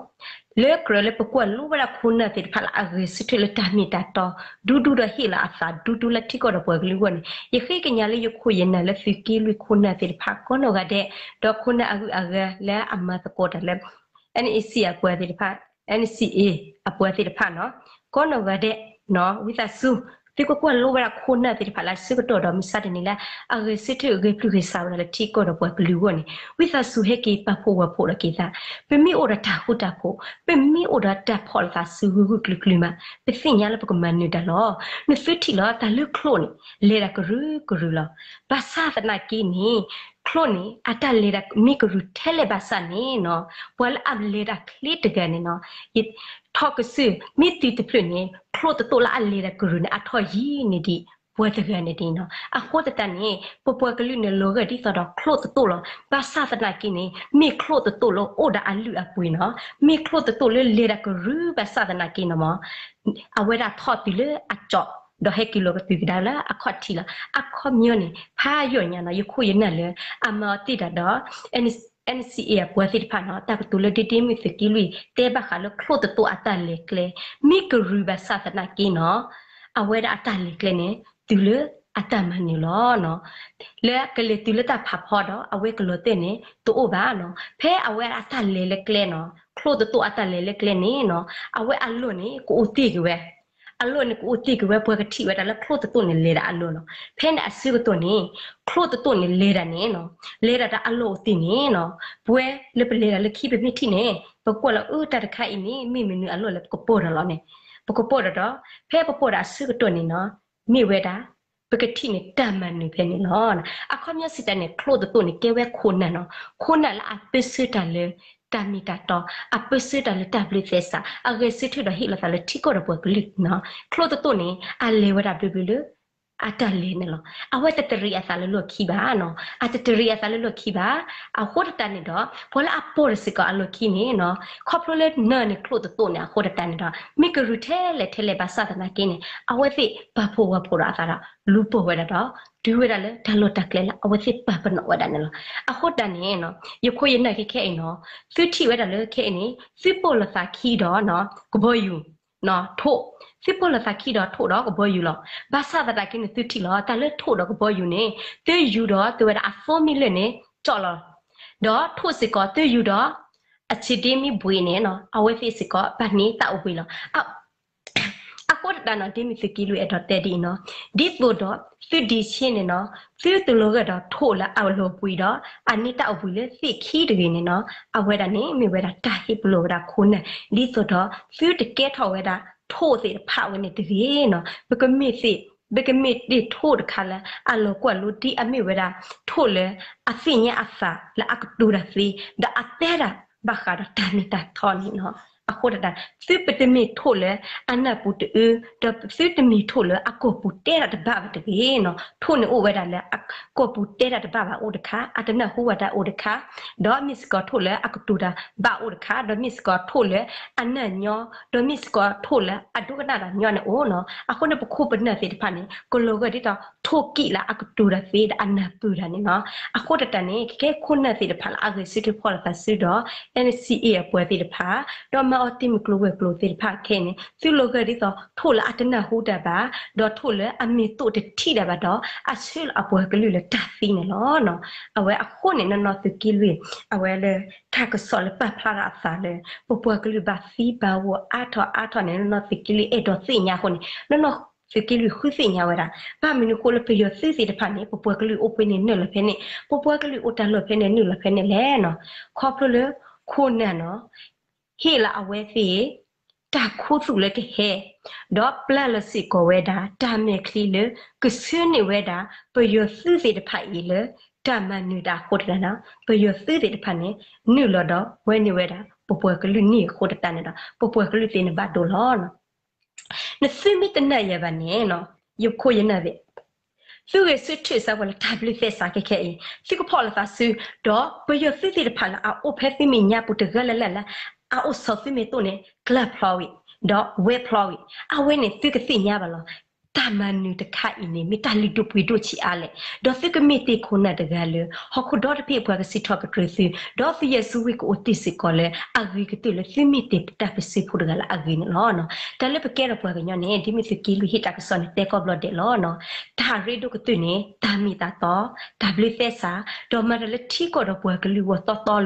လၢကြၢးလၢပကွၢ်လိဝဲဒၣ်ခိၣ်နၢ်သ့ၣ်တဖၣ်လၢအဂဲၤဆၢထၢၣ်လၢတၢ်မ့ၢ်တၢ်တီ ဒူဒူဒီးဟ့ၣ်လီၤအသးဒူဒူလၢထံကီၢ်ဒီးပှၤကလုာ်အဂီၢ်န့ၣ် ယဃ့ကညးလၢယခိၣ်ယနၢ်လၢသုးက့လွံၢ်ခိၣ်နၢ်သ့ၣ်တဖၣ်ကိးနီၢ်ဂၤဒဲး, ဒီးခိၣ်နၢ်အဂုၤအဂၤလၢအမၤသကိးတၢ်လၢ NCA အပှၤသ့ၣ်တဖၣ်, NCA အပှၤသ့ၣ်တဖၣ်နီၤ, ကိးနီၢ်ဂၤဒဲးနီၤ, ဝံသးစူၤ, သုကကွၢ်လိဝဲဒၣ်ခိၣ်နၢ်သ့ၣ်တဖၣ်လၢအဆၢကတီၢ်ဒီးမုၢ်ဆါတနံၤလၢ အဂဲၤဆၢထၢၣ်ဂဲၤပျုၢ်ဂဲၤဆှးဝဲဒၣ်လၢထံကီၢ်ဒီးပှၤကလုာ်အဂီၢ်န့ၣ် ဝံသးစူၤဟဲက့ၤပာ်ဖှိၣ်ဝဲဖှိၣ်ဒီးက့ၤသး, ပမ့ၢ်အိၣ်ဒီးတၢ်ဃူတၢ်ဖိး, ပမ့ၢ်အိၣ်ဒီးတၢ်ဖီၣ်လိာ်သးစုဂုာ်ဂုာ်ကျုာ်ကျုာ်မး, ပသ့ၣ်ညါလၢပကမၤနၢၤတၢ်လီၤ. နသုထံၣ်လီၤ တၢ်လၢချိၣ်န့ၣ် လဲၤဒၣ်ကရုကရုလီၤ. ဘၣ်ဆၣ်သနာ်က့န့ၣ် ချိၣ်န့ၣ် အတၢ်လဲၤဒၣ်မ့ၢ်ကရူၢ်ထဲလဲၣ်ဘၣ်ဆၣ်န့ၣ်နီၤ, ပှၤလၢအလဲၤတၢ်ချ့တဂၤန့ၣ်နီၤ, ယထီၣ်ကစၢၢ် မ့ၢ်တုၤတဖျၢၣ်န့ၣ် ချိၣ်တတိၣ်လၢအလဲၤဒၣ်ကရူၢ်န့ၣ် အထီၣ်ယံၤန့ၢ်ဒံး ပှၤတဂၤန့ၣ်ဒ်နီၤ. အဃိသတးန့ၣ် ပပှၤကလုာ်န့ၣ် လီၤဂာ်ဒ်သိးဒီးချိၣ်သတိၣ်လီၤ. ဘၣ်ဆၣ်သနာ်က့န့ၣ် မ့ၢ်ချိၣ်သတိၣ်လၢအိၣ်ဒီးအလုၢ်အပှ့ၤနီၤ, မ့ၢ်ချိၣ်သတိၣ်လၢလဲၤတၢ်ကရူၢ်ဘၣ်ဆၣ်သနာ်က့န့ၣ်မ့ၢ် အဝဲဒၣ်ထီၣ်တုၤလၢအကၠီၣ် ဒီးဟဲက့ၤလီၤကတုၤကဒါလၢအခီၣ်ထံးလီၤ. အခီပညီန့ၣ် ဖးယိာ်ညါနီၤ, ယခိၣ်ယနၢ်လၢ အမၤအီၤတ့ၢ်ဒၣ်ဒီး NCA အပှၤသ့ၣ်တဖၣ်နီၤ, တၢ်ကတိၤလၢဒ့ဒ့မုၢ်သုးက့လွံၢ် တဲဘၣ်ဃးလၢချိၣ်သတိၣ်အတၢ်လဲၤကျဲ မ့ၢ်ကရူၢ်ဘၣ်ဆၣ်သနာ်က့နီၤ, အဝဲဒၣ်အတၢ်လဲၤကျဲန့ၣ် တုၤလၢအတၢ်မၤနၢၤလီၤ. လၢကလဲၤတုၤလၢတၢ်ဖးဖီဒီး အဝဲကလီၤတဲာ်န့ၣ် တအိၣ်ဘၣ်နီၤ. ဖဲအဝဲအတၢ်လဲၤလၢကျဲနီၤ, ချိၣ်သတိၣ်အတၢ်လဲၤလၢကျဲန့ၣ်နီၤ, အဝဲအလီၢ်န့ၣ် ကအိၣ်တ့ၢ်က့ၤဝဲ အလီၢ်န့ၣ်ကအိၣ်တ့ၢ်က့ၤဝဲ, ပှၤကထံၣ်ဝဲဒၣ်လၢချိၣ်သတိၣ်န့ၣ်လဲၤဒၣ်အလီၢ်လီၤ. ဖဲန့ၣ်အဆၢကတီၢ်န့ၣ် ချိၣ်သတိၣ်န့ၣ်လဲၤဒၣ်န့ၣ်နီၤ, လဲၤဒၣ်ဒီးအလီၢ်အိၣ်တ့ၢ်န့ၣ်နီၤ, ပဝဲလၢပလဲၤဒၣ်လၢခံပမ့ၢ်ထံၣ်န့ၣ် ပကွၢ်လီၤအၢ တၢ်တခါအံၤန့ၣ် မ့ၢ်မနုၤအလီၢ်လၢပကပိာ်ထီၣ်လီၤန့ၣ်, ပကပိာ်ထီၣ်ဒီး ဖဲပပိာ်ဒၣ်အဆၢကတီၢ်န့ၣ်နီၤ, မ့ၢ်ဝဲဒၣ် ပကထံၣ်န့ၣ်တၢ်မၤနၢၤဖဲန့ၣ်လီၤ. အခီပညီစံးတၢ်န့ၣ် ချိၣ်သတိၣ်န့ၣ် ကဲဝဲခိၣ်နၢ်နီၤ, ခိၣ်နၢ်လၢအပၢဆှၢတၢ်လၢတၢ်မ့ၢ်တၢ်တီ, အပၢဆှၢတၢ်လၢတၢ်ဘျုးသဲစး, အဂဲၤဆၢထၢၣ်ဒီးဟ့ၣ်လီၤသးလၢထံကီၢ်ဒီးပှၤကလုာ်နီၤ. ချိၣ်သတိၣ်န့ၣ် အလဲၤဝဲဒၣ်ဘျုးဘျုးလၢ အတၢ်လဲၤန့ၣ်လီၤ. အဝဲတတရံးအသးလၢလီၢ်ခံဘၣ်နီၤ, အတတရံးအသးလၢလီၢ်ခံဘၣ်. အဃိသတးန့ၣ်ဒီး ပှၤလၢအပိာ်ထီၣ်စ့ၢ်ကီးအလီၢ်ခံန့ၣ်နီၤ, ခီဖျိလၢနၢၤန့ၣ်ချိၣ်သတိၣ်န့ၣ် အဃိသတးန့ၣ်ဒီး မ့ၢ်ကရူၢ်ထဲလဲၣ်ထဲလဲၣ်ဘၣ်ဆၣ်သနာ်က့န့ၣ် အဝဲသ့ၣ်ပာ်ဖှိၣ်ဝဲဖှိၣ်ဒီးအသးဒီး လူၤပိာ်ဝဲဒၣ်ဒီး တုၤဝဲဒၣ်လၢတၢ်လီၢ်တၢ်ကျဲလၢအဝဲသ့ၣ်ပာ်ပနီၣ်ဝဲဒၣ်န့ၣ်လီၤ. အဃိသတးန့ၣ် ယခိၣ်ယနၢ်ခဲခဲအံၤနီၤ, သုထံၣ်ဝဲဒၣ်လၢခဲအံၤန့ၣ် သုပိာ်လိာ်သးခံဒီး ကဘီယူၤ ထိၣ်, သုပိာ်လိာ်သးခံဒီးထိၣ်ဒီးကဘီယူၤလီၤ. ဘၣ်ဆၣ်သနာ်က့န့ၣ် သုထံၣ်လီၤ တၢ်လၢထိၣ်ဒီးကဘီယူၤန့ၣ် သုယူၤဒီးသုဝဲဒၣ်အသိမ့ၢ်လၢာ်န့ၣ် ကၠီၣ်လီၤ. ဒီးထိၣ်စ့ၢ်ကီး သုယူၤဒီး အဆံးဒ့မ့ၢ်ဘှံးန့ၣ်နီၤ, အဝဲသ့ၣ်စ့ၢ်ကီး ဘၣ်န့ၢ်တၢ်အိၣ်ဘှံးလီၤ. အဃိသတးနီၤ ဒ်မ့ၢ်သုးက့လွံၢ်အဲၣ်ဒိးတဲဒ်အံၤနီၤ, ဒ်သိးဒီး သုဒံးဆ့န့ၣ်နီၤ, သုတလီၤဂာ်ဒီးထိၣ်လၢအလီၤဘှံးဒီး အန့ၢ်တၢ်အိၣ်ဘှံးလၢသ့ၣ်ခံတဂ့ၤန့ၣ်နီၤ, အဝဲဒၣ်န့ၣ် မ့ၢ်ဝဲဒၣ်တၢ်ဟ့ၣ်ပလီၢ်ဝဲဒၣ်ခိၣ်နၢ် ဒ်သိးဒီး သုတကဲထီၣ်ဝဲဒၣ်ထိၣ်သ့ၣ်တဖၣ်ဝဲန့ၣ်တဂ့ၤနီၤ, ပကမ့ၢ်သ့ၣ် ပကမ့ၢ်တ့ၢ်ထိၣ်တခါလၢ အလီၤကွၢ်လိဒ်အမ့ၢ်ဝဲဒၣ် ထိၣ်လၢအသ့ၣ်ညါအသးလၢအကတိၤတၢ်သ့ ဒီးအတဲတၢ်ဘၣ်ဃးဒီးတၢ်မ့ၢ်တၢ်တီန့ၣ်နီၤ. အဃိသတး သုပတမ့ၢ်ထိၣ်လၢအနၢ်ပူၤတအၢ, ဒီးသုတမ့ၢ်ထိၣ်လၢအကိာ်ပူၤတဲတၢ်တဘၣ်ဘၣ်တဂ့ၤနီၤ. ထိၣ်န့ၣ်အိၣ်ဝဲဒၣ်လၢအကိာ်ပူၤတဲတၢ်တဘၣ်ဘၣ်အိၣ်တခါ, အတနၢ်ဟူဘၣ်တၢ်အိၣ်တခါ, ဒီးမ့ၢ်စ့ၢ်ကီးထိၣ်လၢအကတိၤတၢ်ဘၣ်အိၣ်တခါ, ဒီးမ့ၢ်စ့ၢ်ကီးထိၣ်လၢအနၢ်ညီ, ဒီးမ့ၢ်စ့ၢ်ကီးထိၣ်လၢအဒိကနၣ်တၢ်ညီန့ၣ်အိၣ်နီၤ. အဃိန့ၣ် ပခိၣ်ပနၢ်သ့ၣ်တဖၣ်န့ၣ် ကလီၤဂာ်ဒ်သိးထိၣ်ကံၣ်လၢအကတိၤတၢ်သ့ဒီးအနၢ်ပၢၢ်တၢ်န့ၣ်နီၤ. အဃိသတးန့ၣ် ခဲခဲခိၣ်နၢ်သ့ၣ်တဖၣ်လၢအဂဲၤဆၢထၢၣ်ဖီၣ်လိာ်သးဆူဒီး NCA အပှၤသ့ၣ်တဖၣ် ဒီးမၤအီၤတ့ၢ်မုၢ်ကျိၤဝဲၤကျိၤသ့ၣ်တဖၣ်ခဲအံၤန့ၣ် သုလီၤဂာ်ဒ်သိးထိၣ်လၢအတနၢ်ဟူတၢ်ဘၣ်, ဒီးထိၣ်လၢအမ့ၢ်သိၣ်တထံၣ်တၢ်ဘၣ်ဒီး အဆှၢလီၤအပှၤကလုာ်လၢတၢ်သံန့ၣ်လီၤ. အဝဲအဃိန့ၣ် နီၢ်နီၢ်သုးက့လွံၢ် အဝဲလၢ တၢ်ကစီၣ်လၢပာ်ဖျါထီၣ်အသးလၢ ပပှၤကလုာ်ဘၣ်သံဘၣ်ဂီၤအါထီၣ်အါထီၣ်န့ၣ် နီၢ်နီၢ်သုးက့လွံၢ်အဲၣ်ဒိးသ့ၣ်ညါအဃိန့ၣ် နီၢ်နီၢ်သုးက့လွံၢ်ဃုသ့ၣ်ညါဝဲဒၣ် ဘၣ်မနုၤအဃိလၢပယီၤသုးသ့ၣ်တဖၣ်န့ၣ် ပပှၤကလုာ်အိၣ်ဖဲန့ၣ်နုာ်လီၤဖဲန့ၣ်, ပပှၤကလုာ်အိၣ်တၢ်လီၢ်ဖဲန့ၣ်နုာ်လီၤဖဲန့ၣ်လဲၣ်နီၤ. ခီဖျိလၢ ခိၣ်နၢ်နီၤ ဟ့ၣ်လီၤအဝဲသ့ၣ် တၢ်ခူသူၣ်လၢကဟဲ, ဒီးပျၢ်လီၤစ့ၢ်ကီးဝဲဒၣ် တၢ်မဲာ်ချံလၢ ကဆှၢန့ၢ်ဝဲဒၣ် ပယီၤသုးသ့ၣ်တဖၣ်အံၤလၢ တၢ်မၤနၢၤတၢ်အဃိသတးန့ၣ် ပယီၤသုးသ့ၣ်တဖၣ်န့ၣ် နုာ်လီၤဒီးဝဲန့ၢ်ဝဲဒၣ် ပပှၤကလုာ်န့ၣ်အဃိသတးန့ၣ်ဒီး ပပှၤကလုာ်သ့ၣ်န့ၣ်ဘၣ်ဒိလီၤ. နသုမ့ၢ်တနာ်ယၤဘၣ်န့ၣ်နီၤ ယခိၣ်ယနၢ်သ့ၣ် သုဂဲၤဆၢထၢၣ်စးဝဲလၢတၢ်ဘျုးသဲစးခဲခဲအံၤ သုကဖီၣ်လိာ်သးဆူ ဒီးပယီၤသုးသ့ၣ်တဖၣ်လၢအအိၣ်ဖဲသုမဲာ်ညါပူၤတဂၤလၢ်လၢ်လၢ အအိၣ်ဆီၣ်သုမဲာ်တိၣ်န့ၣ် ကျၢၢ်ဖျီဝံၤ ဒီးဝဲဖျီဝံၤ အဝဲန့ၣ်သုကသ့ၣ်ညါဘၣ်လီၤ. တၢ်မၤနၢၤတခါအံၤန့ၣ် မ့ၢ်တၢ်လုၢ်ဒိၣ်ပှ့ၤဒိၣ်ဆံးအါလဲၣ်, ဒီးသုကမ့ၢ်တ့ၢ်ခိၣ်နၢ်တဂၤလၢ ဟီၣ်ခိၣ်ဒီတဘ့ၣ်ပှၤကစံးထီၣ်ပတြၢၤသု, ဒီးသုယဲၢ်စုဝံၢ်ကအိၣ်တ့ၢ်စ့ၢ်ကီးလၢ အဂ့ၤကတၢၢ်လၢသုမ့ၢ်တ့ၢ်တၢ်ပၢၢ်ဆၢဖိတဂၤလၢအဂ့ၤန့ၣ်လီၤ. တၢ်လၢပကဲထီၣ်ပှၤကညီန့ၣ် ဒ်မ့ၢ်သုးက့လွံၢ်ဟ့ၣ်တၢ်ကစီၣ်န့ၣ် တဲကီဘျီဒဲးလီၤ. တၢ်ရ့ဒိၣ်ကတၢၢ်န့ၣ် တၢ်မ့ၢ်တၢ်တီ, တၢ်ဘျုးသဲစး, ဒီးမၤတၢ်လၢထံကီၢ်ဒီးပှၤကလုာ်အဂီၢ်တီတီလိၤလိၤလီၤ. ဒီးတ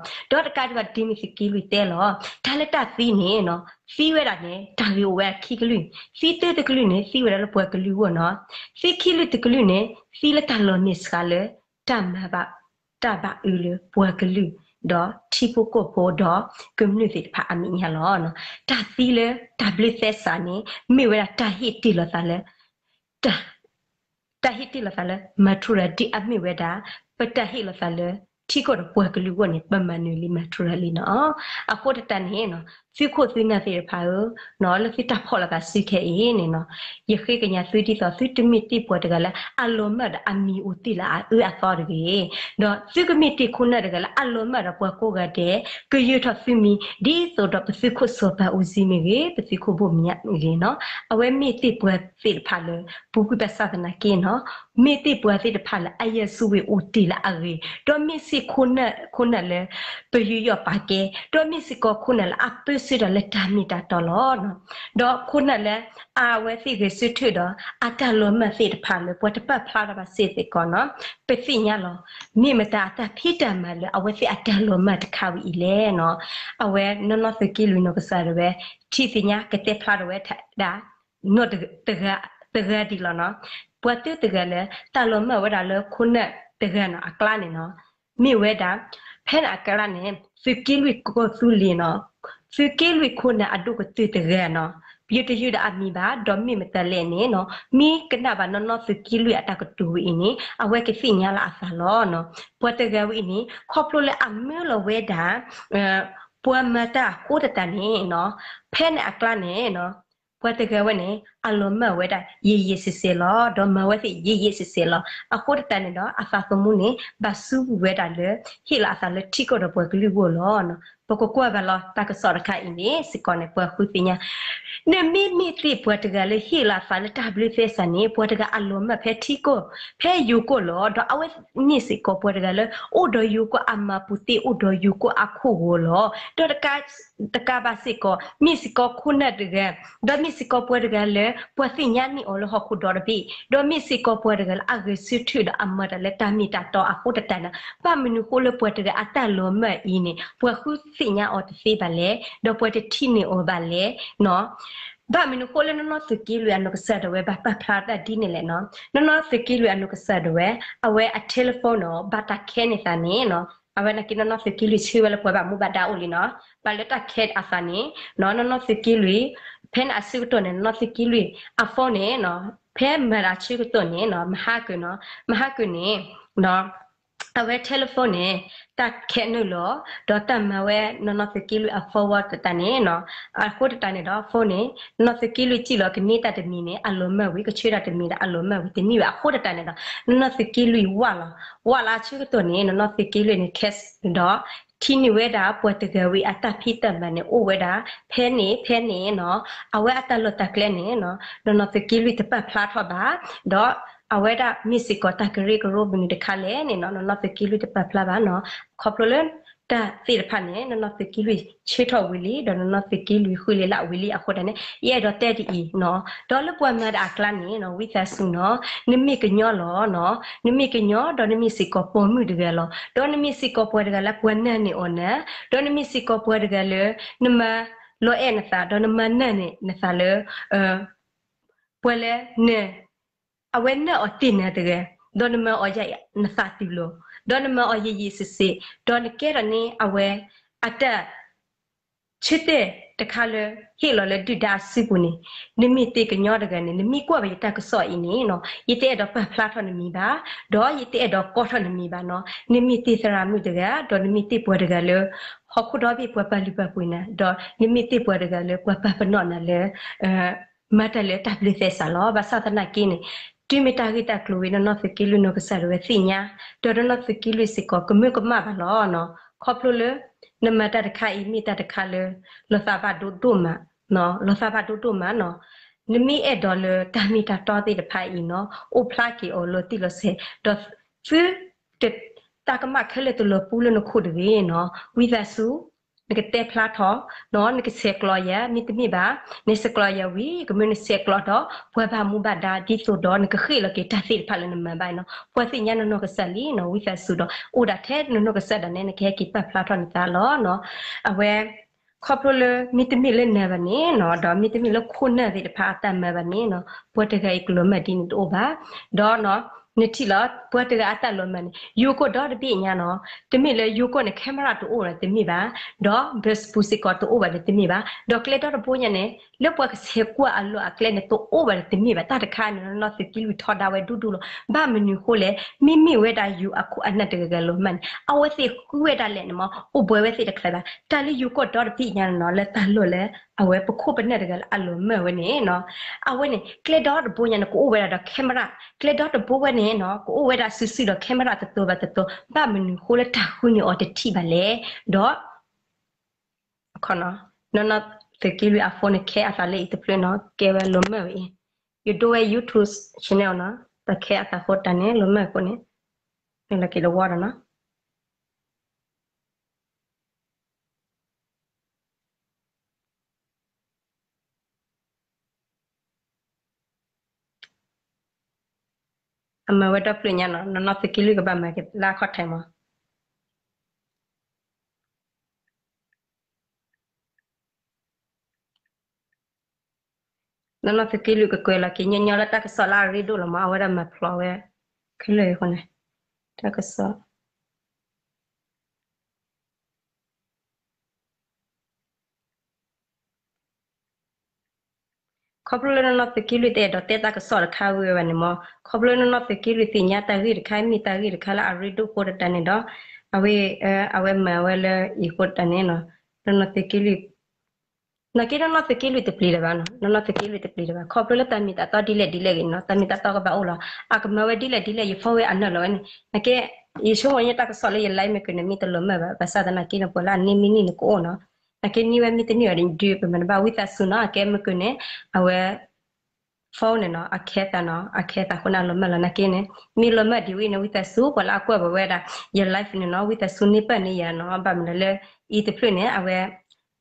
ကးဒံးဘၣ်ဒ်မ့ၢ်သုးက့လွံၢ်တဲလီၤ, တၢ်လၢတၢ်သံန့ၣ် သံဝဲဒၣ်န့ၣ် တၢ်ဂ့ၤအိၣ်ဝဲဒၣ်ခံကလုာ်, သံတၢတကလုာ်န့ၣ် သံဝဲဒၣ်လၢပှၤကလုာ်အဂီၢ်နီၤ, သံခံလုာ်တကလုာ်န့ၣ် သံလၢတၢ်လီၤန့ၢ်စှၤလၢ တၢ်မၤဘၣ် တၢ်ဘၣ်အၢလၢပှၤကလုာ် ဒီးထံဖိကီၢ်ဖိဒီး ကမျၢၢ်သ့ၣ်တဖၣ်အမဲာ်ညါလီၤ. တၢ်သံလၢတၢ်ဘျုးသဲစးန့ၣ် မ့ၢ်ဝဲဒၣ်တၢ်ဟ့ၣ်တ့ၢ်လိာ်သးလၢ တၢ် တၢ်ဟ့ၣ်တ့ၢ်လိာ်သးလၢ မၤထူရၤဒ်အမ့ၢ်ဝဲဒၣ် ပတၢ်ဟ့ၣ်လိာ်သးလၢ ထံကီၢ်ဒီးပှၤကလုာ်အဂီၢ်န့ၣ် ပမၤနၢၤလံ မၤတြၢၤလံနီၤ. အဃိသတးန့ၣ်နီၤ သုခိၣ်သုနၢ်သ့ၣ်တဖၣ်ဧၢ, နီၤ လၢသုတၢ်ဖီၣ်လိာ်သးစုခဲအံၤန့ၣ်နီၤ, ယဃ့ကညးသုဒ်သိး သုတမ့ၢ်တ့ၢ်ပှၤတဂၤလၢအလီၤမၢ်ဒီးအမံၤအိၣ်တ့ၢ်လၢအအၢအသီတဂ့ၤ, ဒီးသုကမ့ၢ်တ့ၢ်ခိၣ်နၢ်တဂၤလၢအလီၤမၢ်ဒီးပှၤကိးဂၤဒဲး ကယၢၢ်ထီၣ်သုမံၤ ဒ်သိးဒီးပသုးခိၣ်စီၤပၤအူစံမ့ၢ်ဂ့ၤ, ပသုးခိၣ်ဘိၣ်မံၤမ့ၢ်ဂ့ၤနီၤ, အဝဲမ့ၢ်တ့ၢ်ပှၤသ့ၣ်တဖၣ်လၢ ပူၤကွံာ်ဘၣ်ဆၣ်သနာ်က့နီၤ, မ့ၢ်တ့ၢ်ပှၤသ့ၣ်တဖၣ်လၢအယဲၢ်ဆူဝ့ၢ်အိၣ်တ့ၢ်လၢအဂ့ၤ, ဒီးမ့ၢ်စ့ၢ်ခိၣ်နၢ်လၢ ပယူးယီၣ်ပာ်ကဲ, ဒီးမ့ၢ်စ့ၢ်ကီးခိၣ်နၢ်လၢအပၢဆှၢတၢ်လၢတၢ်မ့ၢ်တၢ်တီလီၤ. ဒီးခိၣ်နၢ်လၢအဝဲသ့ၣ်ဂဲၤဆၢထၢၣ်ဒီး အတၢ်လီၤမၢ်သ့ၣ်တဖၣ်လၢပှၤတပာ်ဖျါထီၣ်ဘၣ်စ့ၢ်ကီးနီၤ, ပသ့ၣ်ညါလီၤ. မ့ၢ်မတၤအတၢ်ဖံးတၢ်မၤလၢအဝဲသ့ၣ်အတၢ်လီၤမၢ်တခါဝဲအံၤလဲၣ်နီၤ. အဝဲနီၢ်နီၢ်သုးက့လွံၢ်နီၢ်ကစၢ်ဒၣ်ဝဲ ထံၣ်သ့ၣ်ညါကတဲဖျါထီၣ်ဝဲဒၣ် နီၢ်တဂၤဒ်လီၤနီၤ. ပှၤတဂၤလၢတၢ်လီၤမၢ်ဝဲဒၣ်လၢခိၣ်နၢ်တဂၤနီၤအကျါန့ၣ်နီၤ, မ့ၢ်ဝဲဒၣ် ဖဲန့ၣ်အကျါန့ၣ် သုးက့လွံၢ်ကီၢ်သူလ့ၤနီၤ, သုးက့လွံၢ်ခိၣ်နၢ်အဒိၣ်ကတၢၢ်တဂၤနီၤ, ပယတယုၢ်ဒီးအမံၤဘၣ်, ဒီးမ့ၢ်မတၤလဲၣ်န့ၣ်နီၤ, မ့ၢ်ကနၣ်ဘၣ်နီၢ်နီၢ်သုးက့လွံၢ်အတၢ်ကတိၤဝဲအံၤန့ၣ် အဝဲကသ့ၣ်ညါလၢအသးလီၤနီၤ. ပှၤတဂၤဝဲအံၤန့ၣ် ခီဖျိလၢအမၢလီၤဝဲဒၣ် ပှၤမၤတၢ်အဃိသတးန့ၣ်နီၤ, ဖဲန့ၣ်အကျါန့ၣ်နီၤ, ပှၤတဂၤဝဲန့ၣ် အလီၤမၢ်ဝဲဒၣ်ယံာ်ယံာ်ဆဲးဆဲးလီၤ, ဒီးမၤဝဲသ့ၣ်ယံာ်ယံာ်ဆဲးဆဲးလီၤ. အဃိသတးန့ၣ်ဒီး အသးသမူန့ၣ် ဘၣ်စုပူၤဝဲဒၣ်လၢ ဟ့ၣ်လီၤအသးလၢထံကီၢ်ဒီးပှၤကလုာ်အဂီၢ်လီၤ. ပကကွၢ်ဘၣ်လီၤ တၢ်ကစီၣ်တခါအံၤန့ၣ်စ့ၢ်ကီးန့ၣ် ပှၤဃုသ့ၣ်ညါ နမ့မ့ၢ်တ့ၢ်ပှၤတဂၤလၢဟ့ၣ်လီၤအသးလၢတၢ်ဘျုးသဲစးန့ၣ် ပှၤတဂၤအလီၤမၢ်ဖဲထံကီၢ် ဖဲယိၤကီၢ်လီၤ. ဒီးအဝဲန့ၣ်စ့ၢ်ကီးပှၤတဂၤလၢ အိၣ်ဒီးယိၤကီၢ်အမၤပူၤသ့ အိၣ်ဒီးယိၤကီၢ်အခိၣ်ဂီၤလီၤ. ဒီးတကးဘၣ်စ့ၢ်ကီး မ့ၢ်စ့ၢ်ကီးခိၣ်နၢ်တဂၤ ဒီးမ့ၢ်စ့ၢ်ကီးပှၤတဂၤလၢ ပှၤသ့ၣ်ညါန့ၢ်အီၤလၢဟီၣ်ခိၣ်ဒီတဘ့ၣ်, ဒီးမ့ၢ်စ့ၢ်ကီးပှၤတဂၤလၢအဂဲၤဆၢထၢၣ်ဒီးအမၤတၢ်လၢတၢ်မ့ၢ်တၢ်တီအဃိသတးန့ၣ် ဘၣ်မနုၤဃိလၢပှၤတဂၤအတၢ်လီၤမၢ်အံၤန့ၣ် ပှၤဃုသ့ၣ်ညါအီၤတသ့ဘၣ်လဲၣ်, ဒီးပှၤတထံၣ်န့ၢ်အီၤဘၣ်လဲၣ်နီၤ. ဘၣ်မနုၤဃိလၢနီၢ်နီၢ်သုးက့လွံၢ်အနီၢ်ကစၢ်ဒၣ်ဝဲဘၣ်ပာ်ဖျါတၢ်ဒ်န့ၣ်လဲၣ်နီၤ. နီၢ်နီၢ်သုးက့လွံၢ်အနီၢ်ကစၢ်ဒၣ်ဝဲ အဝဲအ telephone နီၤ ဘၣ်တၢ်ခဲန့ၢ်သးန့ၣ်နီၤ, အဝဲနာ်က့နီၢ်နီၢ်သုးက့လွံၢ်ဆၢဝဲလၢပှၤဘၣ်မူဘၣ်ဒါအိၣ်လံနီၤ, ဘၣ်လၢတၢ်ခဲအသးန့ၣ် နီၢ်နီၢ်သုးက့လွံၢ် ဖဲန့ၣ်အဆၢကတီၢ်န့ၣ် နီၢ်နီၢ်သုးက့လွံၢ်အ phone န့ၣ်နီၤ, ဖဲမၤတၢ်ဆၢကတီၢ်န့ၣ်နီၤ မဟါကုာ်နီၤ, မဟါကုာ်န့ၣ် အဝဲ telephone န့ၣ် တၢ်ခဲနုာ်လီၤ, ဒီးတၢ်မၤဝဲနီၢ်နီၢ်သုးက့လွံၢ်အ phone ဝဲတတၢ်န့ၣ်နီၤ, အဃိတတၢ်န့ၣ်ဒီး phone န့ၣ် နီၢ်နီၢ်သုးက့လွံၢ်စံၣ်လီၤကန့ၢ်တၢ်တမံၤန့ၣ် အလီၤမၢ်ဝံၤ ကဆၢတၢ်တမံၤဒီးအလီၤမၢ်ဝံၤတန့ၢ်ဘၣ် အဃိတတၢ်န့ၣ်ဒီး နီၢ်နီၢ်သုးက့လွံၢ်ဝၢ်လီၤ, ဝၢ်လီၤအဆၢကတီၢ်န့ၣ် နီၢ်နီၢ်သုးက့လွံၢ်န့ၣ် ခဲဒီး ထံၣ်န့ၢ်ဝဲဒၣ်ပှၤတဂၤဝံၤအတၢ်ဖံးတၢ်မၤန့ၣ် အိၣ်ဝဲဒၣ် ဖဲန့ၣ် ဖဲန့ၣ်နီၤ, အဝဲအတၢ်လီၢ်တၢ်ကျဲန့ၣ်နီၤ နီၢ်နီၢ်သုးက့လွံၢ်တပာ်ဖျါထီၣ်ဘၣ်, ဒီးအဝဲဒၣ်မ့ၢ်စ့ၢ်ကီးတၢ်ကရၢကရိမနုၤတခါလဲၣ်န့ၣ်နီၤ နီၢ်နီၢ်သုးက့လွံၢ်တပာ်ဖျါဘၣ်နီၤ, ခီဖျိလၢ တၢ်သ့ၣ်တဖၣ်န့ၣ် နီၢ်နီၢ်သုးက့လွံၢ်ဆၢထီၣ်ဝံၤလံ ဒီးနီၢ်နီၢ်သုးက့လွံၢ်ဃုလ့လၢဝံၤလံအဃိတၢ်န့ၣ် ယအဲၣ်ဒိးတဲဒ်အံၤနီၤ, ဒီးလၢပှၤမၤတၢ်အကျါန့ၣ်နီၤ ဝံသးစူၤနီၤ နမ့ၢ်ကညီလီၤနီၤ, နမ့ၢ်ကညီဒီးနမ့ၢ်စ့ၢ်ကီးပိာ်မုၣ်တဂၤလီၤ, ဒီးနမ့ၢ်စ့ၢ်ကီးပှၤတဂၤလၢပှၤနာ်န့ၢ်အီၤနၤ, ဒီးနမ့ၢ်စ့ၢ်ကီးပှၤတဂၤလၢ နမၤလီၤအဲၣ်နသး ဒီးနမၤနာ်န့ၢ်နသးလၢ ပှၤလၢန အဝဲနာ်အီၤတ့ၢ်နၤတဂၤ, ဒီးနမၤအီၤယၤနသးတုၤလီၤ, ဒီးနမၤအီၤယံာ်ယံာ်ဆဲးဆဲး, ဒီးနကဲထီၣ်န့ၢ်အဝဲအတၢ် ဆၢတဲာ်တခါလၢ ဟ့ၣ်လီၤလၢဒုၣ်ဒါအစုပူၤန့ၣ်, နမ့ၢ်တ့ၢ်ကညီတဂၤန့ၣ် နမ့ၢ်ကွၢ်ဘၣ်ယတၢ်ကစီၣ်အံၤန့ၣ်နီၤ ယတအဲၣ်ဒိးပာ်ဖျါထီၣ်နမံၤဘၣ်, ဒီးယတအဲၣ်ဒိးကိးထီၣ်နမံၤဘၣ်နီၤ, နမ့ၢ်တ့ၢ်သရၣ်မုၣ်တဂၤ ဒီးနမ့ၢ်တ့ၢ်ပှၤတဂၤလၢ ဟီၣ်ခိၣ်ဒီဘ့ၣ်ပှၤပာ်လုၢ်ပာ်ပှ့ၤနၤ, ဒီးနမ့ၢ်တ့ၢ်ပှၤတဂၤလၢပှၤပာ်ပနီၣ်နၤလၢ မၤတၢ်လၢတၢ်ဘျုးသဲစးလီၤ. ဘၣ်ဆၣ်သနာ်က့န့ၣ် တုၤမ့ၢ်တၢ်ဂ့ၢ်တၢ်ကျိၤဝံၤ နီၢ်နီၢ်သုးက့လွံၢ်နီၢ်ကစၢ်ဒၣ်ဝဲသ့ၣ်ညါ, ဒီးနီၢ်နီၢ်သုးက့လွံၢ်စ့ၢ်ကီးကမၢကမၣ်ဘၣ်လီၤနီၤ, ခီဖျိလၢ နမၤတၢ်တခါအံၤမ့ၢ်တၢ်တခါလၢ လီၤသးဘၣ်ဒိဒိၣ်မး, လီၤသးဘၣ်ဒိဒိၣ်မးနီၤ, နမ့ၢ်အဲၣ်ဒိးလၢတၢ်မ့ၢ်တၢ်တီသ့ၣ်တဖၣ်အံၤနီၤ အိၣ်ဖျါက့ၤအီၤလီၤတံၢ်လီၤဆဲး, ဒီးသု တၢ်ကမၣ်ခဲလၢာ်တလီၤပူၤလၢနခိၣ်တဂ့ၤနီၤ, ဝံသးစူၤ နကတဲဖျါထီၣ်နီၤ, နကဆဲးကျိးယၤ မ့တမ့ၢ်ဘၣ်, နဆဲးကျိးယၤဝံၤ ကမၢနဆဲးကျိးဒီး ပှၤဘၣ်မူဘၣ်ဒါဒ်သိးဒီး နကဃ့ၣ်လီၤက့ၤတၢ်သ့ၣ်တဖၣ်လၢနမၤဘၣ်နီၤ, ပှၤသ့ၣ်ညါနီၢ်နီၢ်ကစၢ်လံနီၤ, ဝံသးစူၤဒီး အိၣ်ဒၣ်ထဲနီၢ်နီၢ်ကစၢ်ဒၣ်နဲ နကဟဲက့ၤပာ်ဖျါထီၣ်နသးလီၤနီၤ, အဝဲ ခီဖျိလၢ မ့တမ့ၢ်လၢနၤဘၣ်န့ၣ်နီၤ, ဒီးမ့တမ့ၢ်လၢခိၣ်နၢ်သ့ၣ်တဖၣ်အတၢ်မၤဘၣ်န့ၣ်နီၤ, ပှၤတဂၤအံၤကလီၤမၢ်ဒ်န့ၣ်တအိၣ်ဘၣ်, ဒီးနီၤ နထံၣ်လီၤ ပှၤတဂၤအတၢ်လီၤမၢ်န့ၣ် ယိၤကီၢ်ဒီတဘ့ၣ်ညါနီၤ, တမ့ၢ်လၢယိၤကီၢ်န့ၣ် camera တအိၣ်ဒီးတမ့ၢ်ဘၣ်, ဒီး Facebook စ့ၢ်ကီးတအိၣ်ဘၣ်ဒီးတမ့ၢ်ဘၣ်, ဒီးကျဲဒီတဘိညါန့ၣ် လၢပှၤကဆဲးကွၢ်အလီၢ်အကျဲန့ၣ် တအိၣ်ဘၣ်ဒီးတမ့ၢ်ဘၣ်, တၢ်တခါန့ၣ် နီၢ်နီၢ်သုးက့လွံၢ်ထီဒါဝဲဒူၣ်ဒူၣ်လီၤ. ဘၣ်မနုၤဃိလဲၣ်, မ့မ့ၢ်ဝဲဒၣ်ယိၤအခိၣ်အနၢ်တဂၤဂၤလီၤမၢ်န့ၣ် အဝဲသ့ၣ်ဃုဝဲဒၣ်လဲၣ်န့ၣ်မ့ၢ် အိၣ်ဘှံးဝဲသ့ၣ်တချုးဘၣ်, တၢ်လၢယိၤကီၢ်ဒီတဘ့ၣ်ညါန့ၣ်နီၤ လၢတၢ်လီၢ်လၢ အဝဲပခိၣ်ပနၢ်တဂၤလၢအလီၤမၢ်ဝဲန့ၣ်နီၤ, အဝဲန့ၣ် ကျဲဒီတဘိညါန့ၣ် ကအိၣ်ဝဲဒၣ်ဒီး camera, ကျဲဒီတဘိဝဲန့ၣ်နီၤ ကအိၣ်ဝဲဒၣ်စုာ်စုာ်ဒီး camera တတီၤဘၣ်တတီၤ, ဘၣ်မနုၤဃိလၢတၢ်ဃုန့ၢ်အီၤတထံၣ်ဘၣ်လဲၣ်, ဒီး နီၢ်နီၢ်သုးက့လွံၢ်အ phone န့ၣ် ခဲအသးလၢအံၤတဖျၢၣ်နီၤ ကဲဝဲလီၤမၢ်ဝဲအံၤ, ယဒိဝဲ YouTube channel နီၤ တၢ်ခဲအသးဃိတၢ်န့ၣ် လီၤမၢ်အဃိန့ၣ် နလီၤက့ၤတဝီဒီးနီၤ အမၤဝဲဒီဖျၢၣ်ညါနီၤ နီၢ်နီၢ်သုးက့လွံၢ်ကဘၣ်မၤက့ၤလၢအခီၣ်ထံးမး နီၢ်နီၢ်သုးက့လွံၢ်ကကွဲးလီၤက့ၤညီညီလၢတၢ်ကစီၣ်လၢအရ့ဒိၣ်လီၤမး အဝဲဒၣ်မၤဖျိးဝဲ ခဲလၢာ်အံၤအဃိန့ၣ် တၢ်ကစီၣ် ခီဖျိလၢနီၢ်နီၢ်သုးက့လွံၢ်တအဲၣ်ဒိးတဲတၢ်ကစီၣ်တခါဝံၤဝဲဘၣ်န့ၣ်မး ခီဖျိလၢနီၢ်နီၢ်သုးက့လွံၢ်သ့ၣ်ညါတၢ်ဂ့ၢ်တခါ မ့ၢ်တၢ်ဂ့ၢ်တခါလၢအရ့ဒိၣ်ဃိတတၢ်န့ၣ်ဒီး အဝဲ အဝဲမၤဝဲလၢအံၤဃိတတၢ်န့ၣ်နီၤ နီၢ်နီၢ်သုးက့လွံၢ် နာ်က့နီၢ်နီၢ်သုးက့လွံၢ်တပျံၤတၢ်ဘၣ်နီၤ နီၢ်နီၢ်သုးက့လွံၢ်တပျံၤတၢ်ဘၣ် ခီဖျိလၢတၢ်မ့ၢ်တၢ်တီဒ်လဲၣ်ဒ်လဲၣ်ဂ့ၤနီၤ တၢ်မ့ၢ်တၢ်တီကဘၣ်အိၣ်လီၤ အကမၤဝဲဒ်လဲၣ်ဒ်လဲၣ် ယ phone ဝဲအနၢၣ်လီၤဝဲန့ၣ် နာ်က့ ယဆိကမိၣ်ညါတၢ်ကစီၣ်လၢယ live မ့ၢ်ကၢၤန့ၣ် မ့ၢ်တလီၤမၢ်ဘၣ် ဘၣ်ဆၣ်သနာ်က့န့ၣ် ပှၤလၢအန့ၢ်မ့ၢ်န့ၢ်န့ၣ်ကအိၣ်နီၤ နာ်က့န့ၢ်ဝဲမ့ၢ်တန့ၢ်ဝဲဒီး ပမၤတဘၣ် ဝံသးစူၤနီၤ အကဲမ့ၢ်ကၢၤန့ၣ် အဝဲ phone န့ၣ်နီၤ အခဲသးနီၤ အခဲသးအဃိန့ၣ် အလီၤမၢ်လီၤ နာ်က့န့ၣ် မ့ၢ်လီၤမၢ်ဒံးဝဲန့ၣ် ဝံသးစူၤ ပှၤလၢအကွၢ်ဘၣ်ဝဲဒၣ် ယ live န့ၣ်နီၤ ဝံသးစူၤန့ၢ်ပၢၢ်န့ၢ်ယၤနီၤ ဘၣ်မနုၤလၢ အံၤတဖျၢၣ်န့ၣ် အဝဲ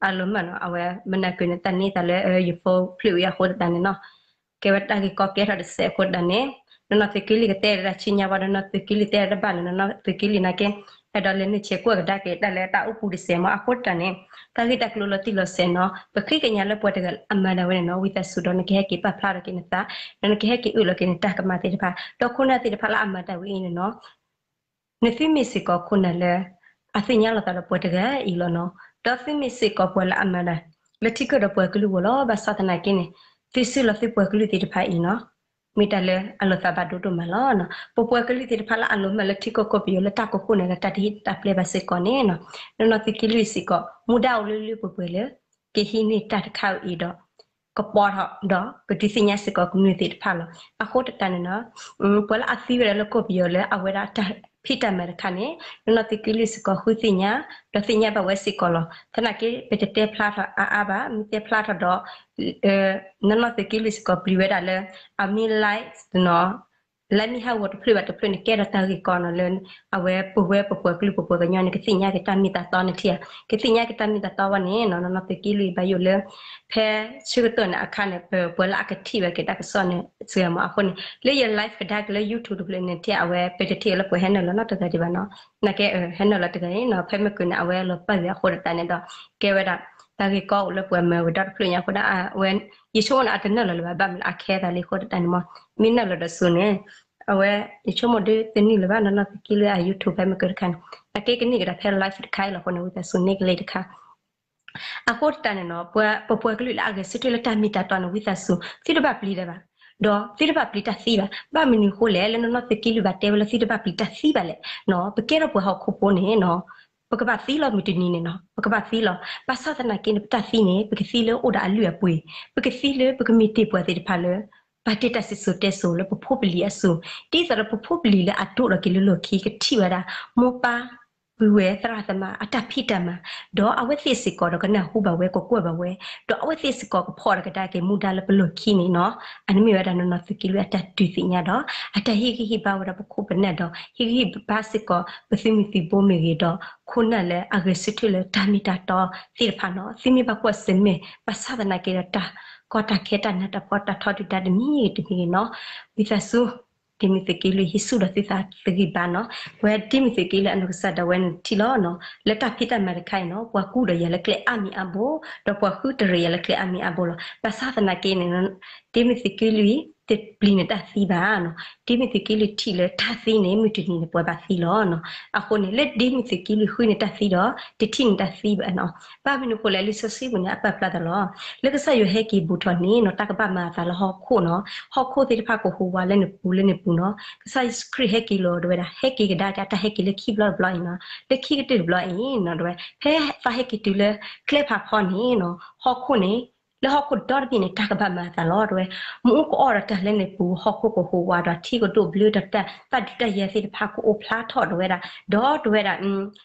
အလီၤမၢ်နီၤ အဝဲမနၤကၢၤန့ၣ် တၢ်န့ၢ်သးလၢ ယ phone ဖျၢၣ်ဝံၤအဃိသတးန့ၣ်နီၤ ကဲဝဲတၢ်ဂ့ၢ်ကီကဲထီၣ်တစဲးအဃိသတးန့ၣ် နီၢ်နီၢ်သုးက့လွံၢ်ကတဲဒၣ်ဆူညါဘၣ်ဒီး နီၢ်နီၢ်သုးက့လွံၢ်တဲတဘၣ်န့ၣ် နီၢ်နီၢ်သုးက့လွံၢ်နာ်က့ အဲၣ်ဒိးလဲၤနုာ်ဆဲးကွၢ်ကဒါက့ၤတၢ်လၢတၢ်အိၣ်ပူၤတစဲးမး အဃိသတးန့ၣ် တၢ်ဂ့ၢ်တၢ်ကျိၤလီၤတံၢ်လီၤဆဲးနီၤ ပဃ့ကညးလၢပှၤတဂၤအမၤဒၣ်ဝဲန့ၣ်နီၤ ဝံသးစူၤဒီး နကဟဲက့ၤပာ်ဖျါထီၣ်က့ၤနသး ဒီးနကဟဲက့ၤအၢၣ်လီၤက့ၤနတၢ်ကမၣ်သ့ၣ်တဖၣ် ဒီးခိၣ်နၢ်သ့ၣ်တဖၣ်လၢအမၤတၢ်ဝဲအံၤန့ၣ်နီၤ နသုမ့ၢ်စ့ၢ်ကီးခိၣ်နၢ်လၢ အသ့ၣ်ညါလိာ်သးဒီးပှၤတဂၤအံၤလီၤနီၤ ဒီးသုမ့ၢ်စ့ၢ်ကီးပှၤလၢအမၤဒၣ် လၢထံကၢၢ်ဒီးပှၤကလုာ်အဂီၢ်လီၤ ဘၣ်ဆၣ်သနာ်က့န့ၣ် သုစုလီၤသုပှၤကလုာ်သ့ၣ်တဖၣ်အံၤနီၤ မ့ၢ်တၢ်လၢအလိာ်သးဘၣ်ဒိဒိၣ်မးလီၤ. ပပှၤကလုာ်သ့ၣ်တဖၣ်လၢအလီၤမၢ်လၢထံကီၢ်ကီၢ်ပယီၤလၢတၢ်ကီၢ်ခိၣ်န့ၣ် တၢ်တဟ့ၣ်တၢ်ပျဲဘၣ်စ့ၢ်ကီးန့ၣ်နီၤ နီၢ်နီၢ်သုးက့လွံၢ်စ့ၢ်ကီး မူဒါအိၣ်လၢလၢပှဲၤပှဲၤလၢ ကဟံးန့ၢ်တၢ်တခါအံၤဒီး ကပီၤထီၣ်ဒီးကဒုးသ့ၣ်ညါစ့ၢ်ကီးကမျၢၢ်သ့ၣ်တဖၣ်လီၤ. အဃိသတးန့ၣ်နီၤ ပှၤလၢအသံဝဲဒၣ်လၢကီၢ်ပယီၤလၢအဝဲဒၣ်တၢ်ဖံးတၢ်မၤတခါန့ၣ် နီၢ်နီၢ်သုးက့လွံၢ်စ့ၢ်ကီးဃုသ့ၣ်ညါ ဒီးသ့ၣ်ညါဘၣ်ဝဲစ့ၢ်ကီးလီၤ. သနာ်က့ ပတတဲဖျါထီၣ်အါအါဘၣ် မ့ၢ်တဲဖျါထီၣ်ဒီး နီၢ်နီၢ်သုးက့လွံၢ်စ့ၢ်ကီးပျံၤဝဲဒၣ်လၢ အမ့ၢ် live နီၤ live မ့ၢ်ဟးဂီၤတဖျၢၣ်ဘၣ်တဖျၢၣ်န့ၣ် ကဲထီၣ်တၢ်ဂ့ၢ်ကီနီၤလၢ အဝဲပဝဲပပှၤကလုာ်ပပှၤကညီန့ၣ် ကသ့ၣ်ညါက့ၤတၢ်မ့ၢ်တၢ်တီန့ၣ်ထံၣ်ဧါ ကသ့ၣ်ညါက့ၤတၢ်မ့ၢ်တၢ်တီဝဲန့ၣ်နီၤ နီၢ်နီၢ်သုးက့လွံၢ်ဘၣ်ယိၣ်လၢ ဖဲဆၢကတီၢ်န့ၣ်အခါန့ၣ် ပပှၤလၢအကထံၣ်ဝဲက့ၤတၢ်ကစီၣ်န့ၣ် စှၤမးအဃိန့ၣ် လၢယ live ကဒါက့ၤလၢ YouTube တဖျၢၣ်န့ၣ်ထံၣ် အဝဲပတထံၣ်လၢပှၤဟဲနုာ်လီၤနီတဂၤဒံးဘၣ်နီၤ နာ်က့ဟဲနုာ်လီၤတဂၤန့ၣ်နီၤ ဖဲမ့ၢ်ကၢၤန့ၣ် အဝဲလီၤပၢ်ဂ့ၤအဃိသတးန့ၣ်ဒီး ကဲဝဲဒၣ် တၢ်ဂ့ၢ်ကီအိၣ်လၢပှၤမၤဝဲဒီတဖျၢၣ်ညါအဃိဒီး အဝဲ ယဆိကမိၣ်န့ၣ် အတနုာ်လီၤလၢၤဘၣ် ဘၣ်မနုၤလၢအခဲသးလံအဃိသတးန့ၣ်မး မ့ၢ်နုာ်လီၤဒီးစိၤန့ၣ် အဝဲ ယဆိကမိၣ်ဒ်တနံၣ်လၢၤဘၣ်နီၤ နီၢ်နီၢ်သုးက့လွံၢ်အ YouTube ဖဲမ့ၢ်ကၢၤတခါန့ၣ် နာ်က့ကန့ၢ်ကဒါဖဲ live တခါအံၤလီၤအဃိန့ၣ် ဝံသးစူၤန့ၢ်ကလဲၤတခါ အဃိသတးန့ၣ်နီၤ ပပှၤကလုာ်လၢအဂဲၤဆၢထၢၣ်လၢတၢ်မ့ၢ်တၢ်တီန့ၣ် ဝံသးစူၤ သုတဘၣ်ပျံၤတၢ်ဘၣ် ဒီးသုတဘၣ်ပျံၤတၢ်သံဘၣ် ဘၣ်မနုၤအဃိလဲၣ် လၢနီၢ်နီၢ်သုးက့လွံၢ်ဘၣ်တဲဝဲလၢသုတဘၣ်ပျံၤတၢ်သံဘၣ်လဲၣ်နီၤ ပကဲထီၣ်ပှၤဟီၣ်ခိၣ်ဖိန့ၣ်နီၤ ပကဘၣ်သံလီၤမုၢ်တနံၤန့ၣ်နီၤ ပကဘၣ်သံလီၤ ဘၣ်ဆၣ်သနာ်က့န့ၣ် ပတၢ်သံန့ၣ် ပကသံလၢအိၣ်ဒီးအလုၢ်အပှ့ၤ ပကသံလၢပကမ့ၢ်တ့ၢ်ပှၤသ့ၣ်တဖၣ်လၢ ဘၣ်တ့ၢ်တၢ်စံၣ်စိၤတဲစိၤလၢပဖိပလံၤအစိၤ ဒ်သိးဒီးပဖိပလံၤလၢအဒိၣ်ထီၣ်က့ၤလၢလီၢ်ခံ ကထံၣ်ဝဲဒၣ် မိၢ်ပၢ် ပုၢ်ဝဲၢ် သရၣ်သမါ အတၢ်ဖံးတၢ်မၤ ဒီးအဝဲသ့ၣ်စ့ၢ်ကီးဒီးကနၢ်ဟူဘၣ်ဝဲ ကကွၢ်ဘၣ်ဝဲ ဒီးအဝဲသ့ၣ်စ့ၢ်ကီးကဖီၣ်တၢ်ကဒါက့ၤမူဒါလၢပလီၢ်ခံန့ၣ်နီၤ အန့ၣ်မ့ၢ်ဝဲဒၣ်နီၢ်နီၢ်သုးက့လွံၢ်အတၢ်ဒုးသ့ၣ်ညါဒီး အတၢ်ဟ့ၣ်ဂံၢ်ဟ့ၣ်ဘါဝဲဒၣ်ပခိၣ်ပနၢ်ဒီး ဟ့ၣ်ဂံၢ်ဟ့ၣ်ဘါစ့ၢ်ကီး ပသုးမုၢ်သံၣ်ဘိမ့ၢ်ဂ့ၤဒီး ခိၣ်နၢ်လၢအဂဲၤဆၢထၢၣ်လၢတၢ်မ့ၢ်တၢ်တီသ့ၣ်တဖၣ်နီၤ သုမ့ၢ်ဘၣ်ကွၢ်ဆၢၣ်မဲာ် ဘၣ်ဆၣ်သနာ်က့ဒီးတၢ်ကီတၢ်ခဲတၢ်နးတၢ်ဖှီၣ်တၢ်ထီဒုၣ်ဒါတမံၤဂ့ၤတမံၤဂ့ၤနီၤ ဝံသးစူၤ ဒ်မ့ၢ်သုးက့လွံၢ်ဟံးဆူၣ်ဒီးသုသးသဂံၢ်ဘါနီၤ ပဝဲဒ်မ့ၢ်သုးက့လွံၢ်အနီၢ်ကစၢ်ဒၣ်ဝဲန့ၣ်ထံၣ်လီၤနီၤ လၢတၢ်ဖံးတၢ်မၤတခါအံၤနီၤ ပှၤကူၣ်ဒီးယၤလၢကျဲအါမံၤအါဘိ ဒီးပှၤဃုတရံးယၤလၢကျဲအါမံၤအါဘိလီၤ ဘၣ်ဆၣ်သနာ်က့န့ၣ် ဒ်မ့ၢ်သုးက့လွံၢ် တပျံၤန့ၢ်တၢ်သံဘၣ်နီၤ. ဒ်မ့ၢ်သုးက့လွံၢ်ထံၣ်လၢတၢ်သံန့ၣ် မုၢ်တနံၤန့ၣ် ပှၤဘၣ်သံလီၤနီၤ. အဃိန့ၣ် လၢဒ်မ့ၢ်သုးက့လွံၢ်ဃုန့ၢ်တၢ်သံဒီး တထံၣ်န့ၢ်တၢ်သံဘၣ်နီၤ. ဘၣ်မနုၤအဃိလဲၣ်, လံာ်စီဆှံပူၤန့ၣ် အပာ်ဖျါသးလီၤ. လၢကစၢ်ယွၤဟဲက့ၤဘူးထီၣ်န့ၣ်နီၤ, တၢ်ကဘၣ်မၤအသးလၢဟီၣ်ခိၣ်နီၤ. ဟီၣ်ခိၣ်သ့ၣ်တဖၣ်ကဟူးဝးလၢနပူၤလၢနပူၤနီၤ. ကစၢ်ယ့ၣ်ၡူးခရံာ်ဟဲက့ၤလီၤ တဲဝဲဒၣ်, ဟဲက့ၤကဒါက့ၤ တၢ်ဟဲက့ၤလၢခံဘျီတဘျီအံၤနီၤ, လၢခံကတၢၢ်တဘျီအံၤနီၤ, တဲဝဲ, ဖဲသးဟဲက့ၤတုၤလၢကျဲဖးဖီန့ၣ်နီၤ, ဟီၣ်ခိၣ်န့ၣ် လၢဟီၣ်ခိၣ်ဒီတဘ့ၣ်န့ၣ် တၢ်ကဘၣ်မၤအသးလီၤ တဲဝဲ. မ့ၣ်အူကအီၣ်ဒီးတၢ်လၢနပူၤ, ဟီၣ်ခိၣ်ကဟူးဝးဒီး ထံကဒိၣ်ဘျၢဒီး တၢ်သၣ်ဒုးတၢ်ယၤသ့ၣ်တဖၣ်ကအိၣ်ဖျါထီၣ် တဲဝဲဒၣ်, ဒီးတဲဝဲဒၣ်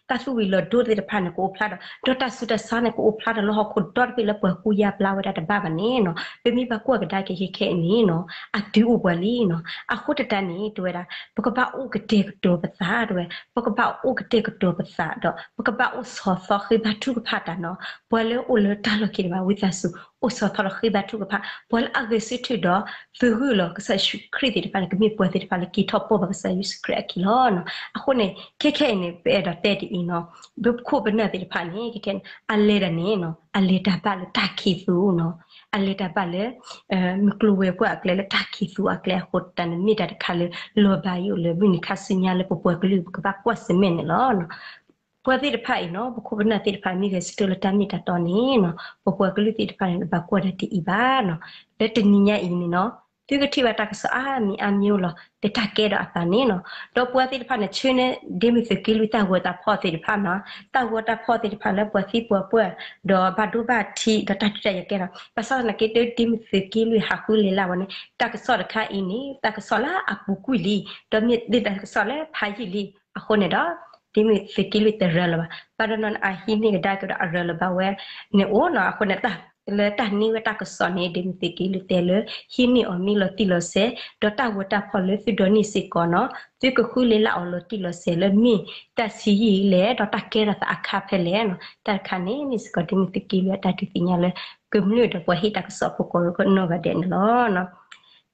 တၢ်သူၣ်ဝံၤလီၤဒိသ့ၣ်တဖၣ်န့ၣ် ကအိၣ်ဖျါဒီး ဒီးတၢ်ဆူးတၢ်ဆါန့ၣ် ကအိၣ်ဖျါဒီးလၢဟီၣ်ခိၣ်ဒီတဘ့ၣ်လၢပှၤကူၣ်ယါပျါဝဲဒၣ်တဘၣ်ဘၣ်န့ၣ်နီၤ, ပမ့ၢ်ဘၣ်ကွၢ်ကဒါက့ၤခဲခဲအံၤန့ၣ်နီၤ, အတုၤအိၣ်ပှၤလံနီၤ. အဃိသတးန့ၣ် တဲဝဲဒၣ် ပကဘၣ်အိၣ်ကတဲာ်ကတီၤပသး တဲဝဲ, ပကဘၣ်အိၣ်ကတဲာ်ကတီၤပသးဒီး ပကဘၣ်အိၣ်ဆီၣ်သီဃ့ဘါထုကဖၣ်တၢ်နီၤ. ပှၤလၢအိၣ်လၢတၢ်လီၢ်ခံတဘၣ် ဝံသးစူၤ အိၣ်ဆီၣ်သီဒီးဃ့ဘါထုကဖၣ်, ပှၤလၢအဂဲၤဆၢထၢၣ်ဒီးသုးဂုာ်လီၤကစၢ်ယ့ၣ်ၡူးခရံာ်သ့ၣ်တဖၣ်န့ၣ် ကမ့ၢ်ပှၤသ့ၣ်တဖၣ်လၢက့ၤထီၣ်ပိၢ်ဘၣ်ကစၢ်ယ့ၣ်ၡူးခရံာ်အခံလီၤနီၤ. အဃိန့ၣ် ခဲခဲအံၤန့ၣ် ပအဲၣ်ဒိးတဲဒ်အံၤနီၤ, ပခိၣ်ပနၢ်သ့ၣ်တဖၣ်န့ၣ် ခဲခဲန့ၣ် အလဲၤဒၣ်န့ၣ်နီၤ, အလဲၤတၢ်ဘၣ်လၢတၢ်ခံးသူနီၤ, အလဲၤတၢ်ဘၣ်လၢ မုၢ်ကျိၤဝဲၤကွာ်အကျဲ လၢတၢ်ခံးသူအကျဲအဃိသတးန့ၣ် မ့ၢ်တၢ်တခါလၢ လီၤဘၣ်ယိၣ်လၢမုၢ်နံၤခါဆူညါလၢပပှၤကလုာ် ပကဘၣ်ကွၢ်ဆၢၣ်မဲာ်န့ၣ်လီၤ. ပှၤသ့ၣ်တဖၣ်အံၤနီၤ, ပခိၣ်ပနၢ်သ့ၣ်တဖၣ် မ့ၢ်ဂဲၤဆၢထၢၣ်လၢတၢ်မ့ၢ်တၢ်တီန့ၣ်နီၤ, ပပှၤကလုာ်သ့ၣ်တဖၣ်န့ၣ် ဘၣ်ကွၢ်တၢ်ဒ်အံၤဘၣ်နီၤ. လၢတနံၤညါအံၤန့ၣ်နီၤ, သုကထံၣ်ဘၣ်တၢ်ကစီၣ်အါမံၤအါမံၤလီၤ လၢတၢ်ကဲထီၣ်အသးန့ၣ်နီၤ. ဒီးပှၤသ့ၣ်တဖၣ်န့ၣ် ဆှၢန့ၢ် ဒ်မ့ၢ်သုးက့လွံၢ်တၢ်ဂီၤတၢ်ဖီၣ်သ့ၣ်တဖၣ်နီၤ, တၢ်ဂီၤတၢ်ဖီၣ်သ့ၣ်တဖၣ်လၢပှၤသံပှၤပှၢ် ဒီးဘၣ်ဒိဘၣ်ထံး ဒီးတၢ်ဒုးတၢ်ယၤကဲထီၣ်, ဘၣ်ဆၣ်သနာ်က့ ဒ်မ့ၢ်သုးက့လွံၢ်ဟးဃုလ့ၤလၢ်ဝဲန့ၣ် တၢ်ကစီၣ်တခါအံၤန့ၣ် တၢ်ကစီၣ်လၢအပူၤကွံာ်လံ, ဒီးမ့ၢ်ဒ်တၢ်ကစီၣ်လၢဖးယံာ်လံ. အဃိန့ၣ်ဒီး ဒ်မ့ၢ်သုးက့လွံၢ်တရၢလၢၤဘၣ်, ဘၣ်ဒီးနီၢ်န့ၣ် အဟံးန့ၢ်ကဒါက့ၤဒီးအရၢလၢၤဘၣ်ဝဲန့ၣ်အိၣ်နီၤ. အဃိန့ၣ် လၢတၢ်န့ၢ်ဝဲတၢ်ကစီၣ်န့ၣ် ဒ်မ့ၢ်သုးက့လွံၢ်တဲလၢ ဟံးန့ၢ်အီၤမ့ၢ်လီၤတံၢ်လီၤဆဲး, ဒီးတၢ်ဂီၤတၢ်ဖီၣ်လၢသုဒိးန့ၢ်စ့ၢ်ကီးနီၤ, သုကဃုလ့ၤလၢ်အီၤလီၤတံၢ်လီၤဆဲးလၢမ့ၢ်တၢ်ဆံးယံာ်လဲၣ် ဒီးတၢ်ကဲထီၣ်သးအခါဖဲလဲၣ်နီၤ. တၢ်တခါန့ၣ် မ့ၢ်စ့ၢ်ကီးဒ်မ့ၢ်သုးက့လွံၢ်အတၢ်ဒုးသ့ၣ်ညါလၢ ကမျၢၢ်ဒီးပှၤဟ့ၣ်တၢ်ကစီၣ်ဖိကိးဂၤဒဲးန့ၣ်လီၤ.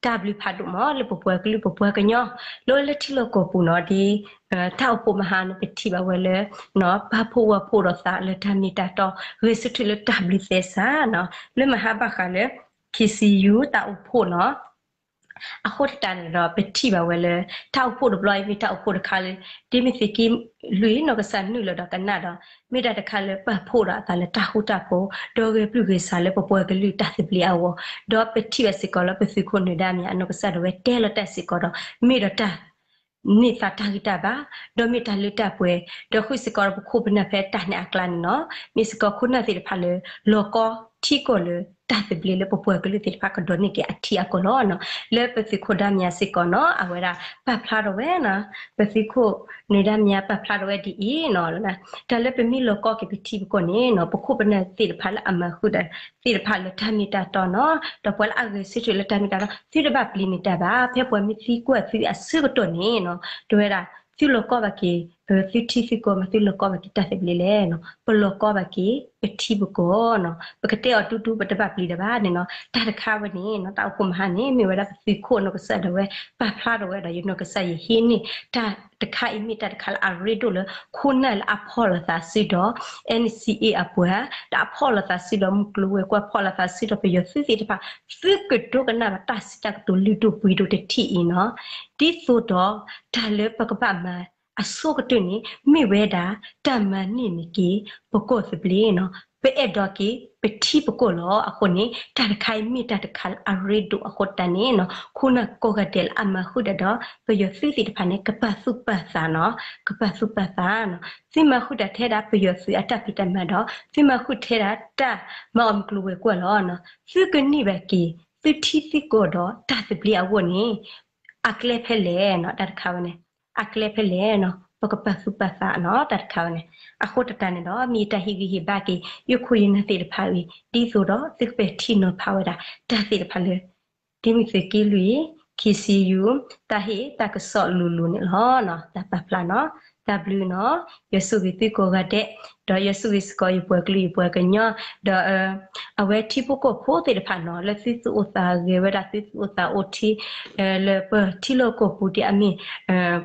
တၢ်ဘျုးဖးဒိၣ်မး လၢပပှၤကလုာ်ပပှၤကညီ လၢအိၣ်လၢထံလီၢ်ကီၢ်ပူၤနီၤ, ဒ် တၢ်အိၣ်ဖှိၣ်မဟါန့ၣ် ပထံၣ်ဘၣ်ဝဲလၢ ပာ်ဖှိၣ်ဝဲဖှိၣ်ဒီးသးလၢတၢ်မ့ၢ်တၢ်တီ, ဂဲၤဆၢထၢၣ်လၢတၢ်ဘျုးသဲစးနီၤ, လၢမဟါဘၣ်ဃးလၢ ခ့စံယူ တၢ်အိၣ်ဖှိၣ်နီၤ. အဃိသတးန့ၣ်ဒီး ပထံၣ်ဘၣ်ဝဲလၢ တၢ်အိၣ်ဖှိၣ်တဘျီအံၤ မ့ၢ်တၢ်အိၣ်ဖှိၣ်တခါလၢ ဒ်မ့ၢ်သုးက့လွံၢ်နီၢ်ကစၢ်နုာ်လီၤဒီးကနၣ်ဒီး မ့ၢ်တၢ်တခါလၢပာ်ဖှိၣ်ဒီးအသးလၢတၢ်ဃူတၢ်ဖိး, ဒီးဂဲၤပျုၢ်ဂဲၤဆှးလၢပပှၤကလုာ်တၢ်သဘျ့အဂီၢ်, ဒီးပထံၣ်ဘၣ်စ့ၢ်ကီးလၢပသုးခိၣ်နၢၤဒါမံၤအနီၢ်ကစၢ်ဒၣ်ဝဲတဲလီၤတၢ်စ့ၢ်ကီးဒီး မ့ၢ်ဒီးတၢ် န့ၢ်သးတၢ်ဂံၢ်တၢ်ဘါ, ဒီးမ့ၢ်တၢ်လၢတၢ်ပှဲၤ, ဒီးဃုစ့ၢ်ကီးဒီးပခိၣ်ပနၢ်ဖဲတၢ်န့ၣ်အကျါန့ၣ်နီၤ, မ့ၢ်စ့ၢ်ကီးခိၣ်နၢ်သ့ၣ်တဖၣ်လၢ လီၤကီထံကီၢ်လၢတၢ်သဘျ့လၢပပှၤကလုာ်သ့ၣ်တဖၣ်ကဒိးန့ၢ်က့ၤအထံအကီၢ်လီၤ. လၢပသုးခိၣ်ဒါမံၤစ့ၢ်ကီးနီၤ အဝဲဒၣ်ပာ်ဖျါထီၣ်ဝဲနီၤ, ပသုးခိၣ်နၢၤဒါမံၤပာ်ဖျါထီၣ်ဝဲဒ်အံၤနီၤ, တၢ်လၢပမ့ၢ်လီၤကီက့ၤပထံပကီၢ်န့ၣ်နီၤ ပခိၣ်ပနၢ်သ့ၣ်တဖၣ်လၢအမၤဃုာ်ဒီးသ့ၣ်တဖၣ်လၢတၢ်မ့ၢ်တၢ်တီနီၤ, ဒီးပှၤလၢအဂဲၤဆၢထၢၣ်လၢတၢ်မ့ၢ်တၢ်တီ သုတဘၣ်ပျံၤန့ၢ်တၢ်ဘၣ်, ဖဲပှၤမ့ၢ်သံကွၢ်သုအဆၢကတီၢ်န့ၣ်နီၤ, တဲဝဲဒၣ် သုလီၤကီဘၣ်က့ၤ သုထံသုကီၢ်မး သုလီၤကီဘၣ်က့ၤတၢ်သဘျ့လဲၣ်နီၤ, ပလီၤကီဘၣ်က့ၤပထံပကီၢ်နီၤ, ပကတဲအီၤတူတူ ပတဘၣ်ပျံၤတၢ်ဘၣ်န့ၣ်နီၤ, တၢ်တခါဝဲန့ၣ်နီၤ တၢ်အိၣ်ဖှိၣ်မဟါန့ၣ် မ့ၢ်ဝဲဒၣ်ပသုးခိၣ်နီၢ်ကစၢ်ဒၣ်ဝဲ ပာ်ဖျါထီၣ်ဝဲဒီး ယနီၢ်ကစၢ်ယဟံးန့ၢ် တၢ်တခါအံၤမ့ၢ်တၢ်တခါလၢအရ့ဒိၣ်လၢ ခိၣ်နၢ်လၢအဖီၣ်လိာ်သးစုဒီး NCA အပှၤ ဒီးအဖီၣ်လိာ်သးစုဒီးမုၢ်ကျိၤဝဲၤကွာ် ဖီၣ်လိာ်သးစုဒီးပယီၤသုးသ့ၣ်တဖၣ် သုကဒိကနၣ်ဘၣ်တၢ်စံးတၢ်ကတိၤလုၢ်ဒိၣ်ပှ့ၤဒိၣ်တထံၣ်အံၤနီၤ, ဒ်သိးဒီးတၢ်လၢပကဘၣ်မၤအဆိကတၢၢ်န့ၣ် မ့ၢ်ဝဲဒၣ် တၢ်မၤန့ၢ်န့ၢ်က့ၤ ပကီၢ်သဘျ့နီၤ, ပအဲၣ်ဒိးက့ၤပထံပကီၢ်လီၤ. အဃိန့ၣ် တၢ်တခါအံၤမ့ၢ်တၢ်တခါလၢအရ့ဒိၣ်အဃိတၢ်န့ၣ်နီၤ ခိၣ်နၢ်ကိးဂၤဒဲးလၢအမၤဃုာ်တၢ်ဒီး ပယီၤသုးသ့ၣ်တဖၣ်န့ၣ် ကပာ်သူၣ်ပာ်သးနီၤ, ကပာ်သူၣ်ပာ်သးနီၤ, သုမၤဃုာ်တၢ်ထဲဒၣ်ပယီၤသုးအတၢ်ဖံးတၢ်မၤဒီး သုမၤဃုာ်ထဲဒၣ်တၢ်မၤအီၣ်မုၢ်ကျိၤဝဲၤကွာ်လီၤ. သုကန့ၢ်ဘၣ်က့ၤ သုထံသုကီၢ်ဒီးတၢ်သဘျ့အဂီၢ်န့ၣ် အကျဲဖဲလဲၣ်နီၤ, တၢ်တခါဝဲန့ၣ် အကျဲဖဲလဲၣ်နီၤ, ပကပာ်သူၣ်ပာ်သးနီၤ, တၢ်တခါဝဲန့ၣ်. အဃိသတးန့ၣ်ဒီး မ့ၢ်ယတၢ်ဟ့ၣ်ဂံၢ်ဟ့ၣ်ဘါက့ၤ ယခိၣ်ယနၢ်သ့ၣ်တဖၣ်အံၤ ဒ်သိးဒီးသုကပဲာ်ထံနီၤဖးဝဲဒၣ် တၢ်သ့ၣ်တဖၣ်လၢ ဒ်မ့ၢ်သုးက့လွံၢ် KCU တၢ်ဟ့ၣ်တၢ်ကစီၣ်လိၤလိၤန့ၣ်လီၤ. တၢ်ပာ်ဖျါနီၤ တၢ်ဘျုးနီၤ, ယွၤဆိၣ်ဂ့ၤသုကိးဂၤဒဲး, ဒီးယွၤဆိၣ်ဂ့ၤစ့ၢ်ကီးယပှၤကလုာ်ယပှၤကညီ, ဒီး အဝဲထံဖိကီၢ်ဖိသ့ၣ်တဖၣ်နီၤ လၢသုသူၣ်အိၣ်သးဂဲၤဝဲဒၣ် သုသူၣ်အိၣ်သးအိၣ်ထံ လၢပထံလီၢ်ကီၢ်ပူၤဒ်အမ့ၢ်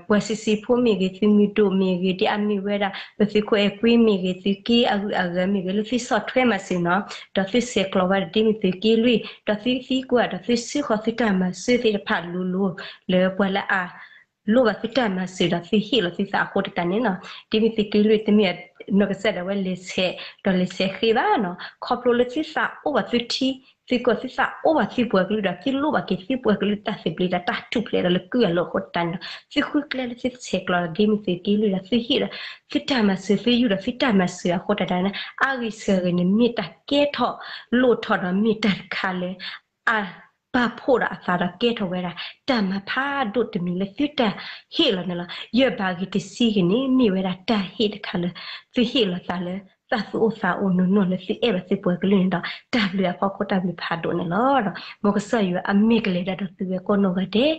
ပှၤစံးဆံးဖိမ့ၢ်ဂ့ၤ, သုးမုၢ်ဒိၣ်မ့ၢ်ဂ့ၤ, ဒ်အမ့ၢ်ဝဲဒၣ် ပသုးခိၣ်အဲၣ်ကွံမ့ၢ်ဂ့ၤ, သုးက့အဂုၤအဂၤမ့ၢ်ဂ့ၤ, လၢသုဆီၣ်ထွဲမၤစၢၤနီၤ, ဒီးသုဆဲးကျိးဝဲဒၣ်ဒ်မ့ၢ်သုးက့လွံၢ်, ဒီးသုသံကွၢ်ဒီးသုဆှၢဃီၤသုတၢ်မၤစၢၤသ့ၣ်တဖၣ်လိၤလိၤ လၢပှၤလၢအ လိၣ်ဘၣ်သုတၢ်မၤစၢၤဒီးသုဟ့ၣ်လီၤသုသးအဃိတၢ်န့ၣ်နီၤ, ဒ်မ့ၢ်သုးက့လွံၢ်တမ့ၢ်နီၢ်ကစၢ်ဒၣ်ဝဲလဲၤဆဲး ဒီးလဲၤဆဲးဃ့ဘၣ်နီၤ, ခီဖျိလၢသုသးအိၣ်ဘၣ်သုထံ သုကီၢ် သုသးအိၣ်ဘၣ်သုပှၤကလုာ်ဒီး သုလိၣ်ဘၣ်က့ၤသုပှၤကလုာ်တၢ်သဘျ့ဒီးတၢ်ထူၣ်ဖျဲးဒီးလၢကုၢ်အလီၢ်အဃိတၢ်န့ၣ်နီၤ, သုဃုကျဲလၢသုဆဲးကျိးဒီးဒ်မ့ၢ်သုးက့လွံၢ်ဒီးသုဟ့ၣ်ဒီး သုတၢ်မၤစၢၤ သုယူၢ်ဒီးသုတၢ်မၤစၢၤအဃိတၢ်န့ၣ် အါဂ့ၤဆၢဂ့ၤန့ၣ် မ့ၢ်တၢ်ကဲထီၣ်လိၣ်ထီၣ်ဒီးမ့ၢ်တၢ်တခါလၢ အပာ်ဖှိၣ်ဒီးအသးဒီးကဲထီၣ်ဝဲဒၣ် တၢ်မၤဖးဒိၣ်တမံၤလၢသုတၢ်ဟ့ၣ်လီၤန့ၣ်လီၤ. ယဲၢ်ဘးဂ့ၤတဆံဂ့ၤန့ၣ် မ့ၢ်ဝဲဒၣ်တၢ်ဟ့ၣ်တခါလၢ သုဟ့ၣ်လီၤသးလၢ သးသူၣ်အိၣ်သးအိၣ်နီၢ်နီၢ်လၢသုအဲၣ်ဘၣ်သုပှၤကလုာ်န့ၣ်ဒီး တၢ်ဘျုးအဖီခိၣ်တၢ်ဘျုးဖးဒိၣ်န့ၣ်လီၤ. ဒီးမ်ကစၢ်ယွၤအမ့ၢ်ကလဲၤတၢ်ဒီးသုဝဲကိးနီၢ်ဂၤဒဲး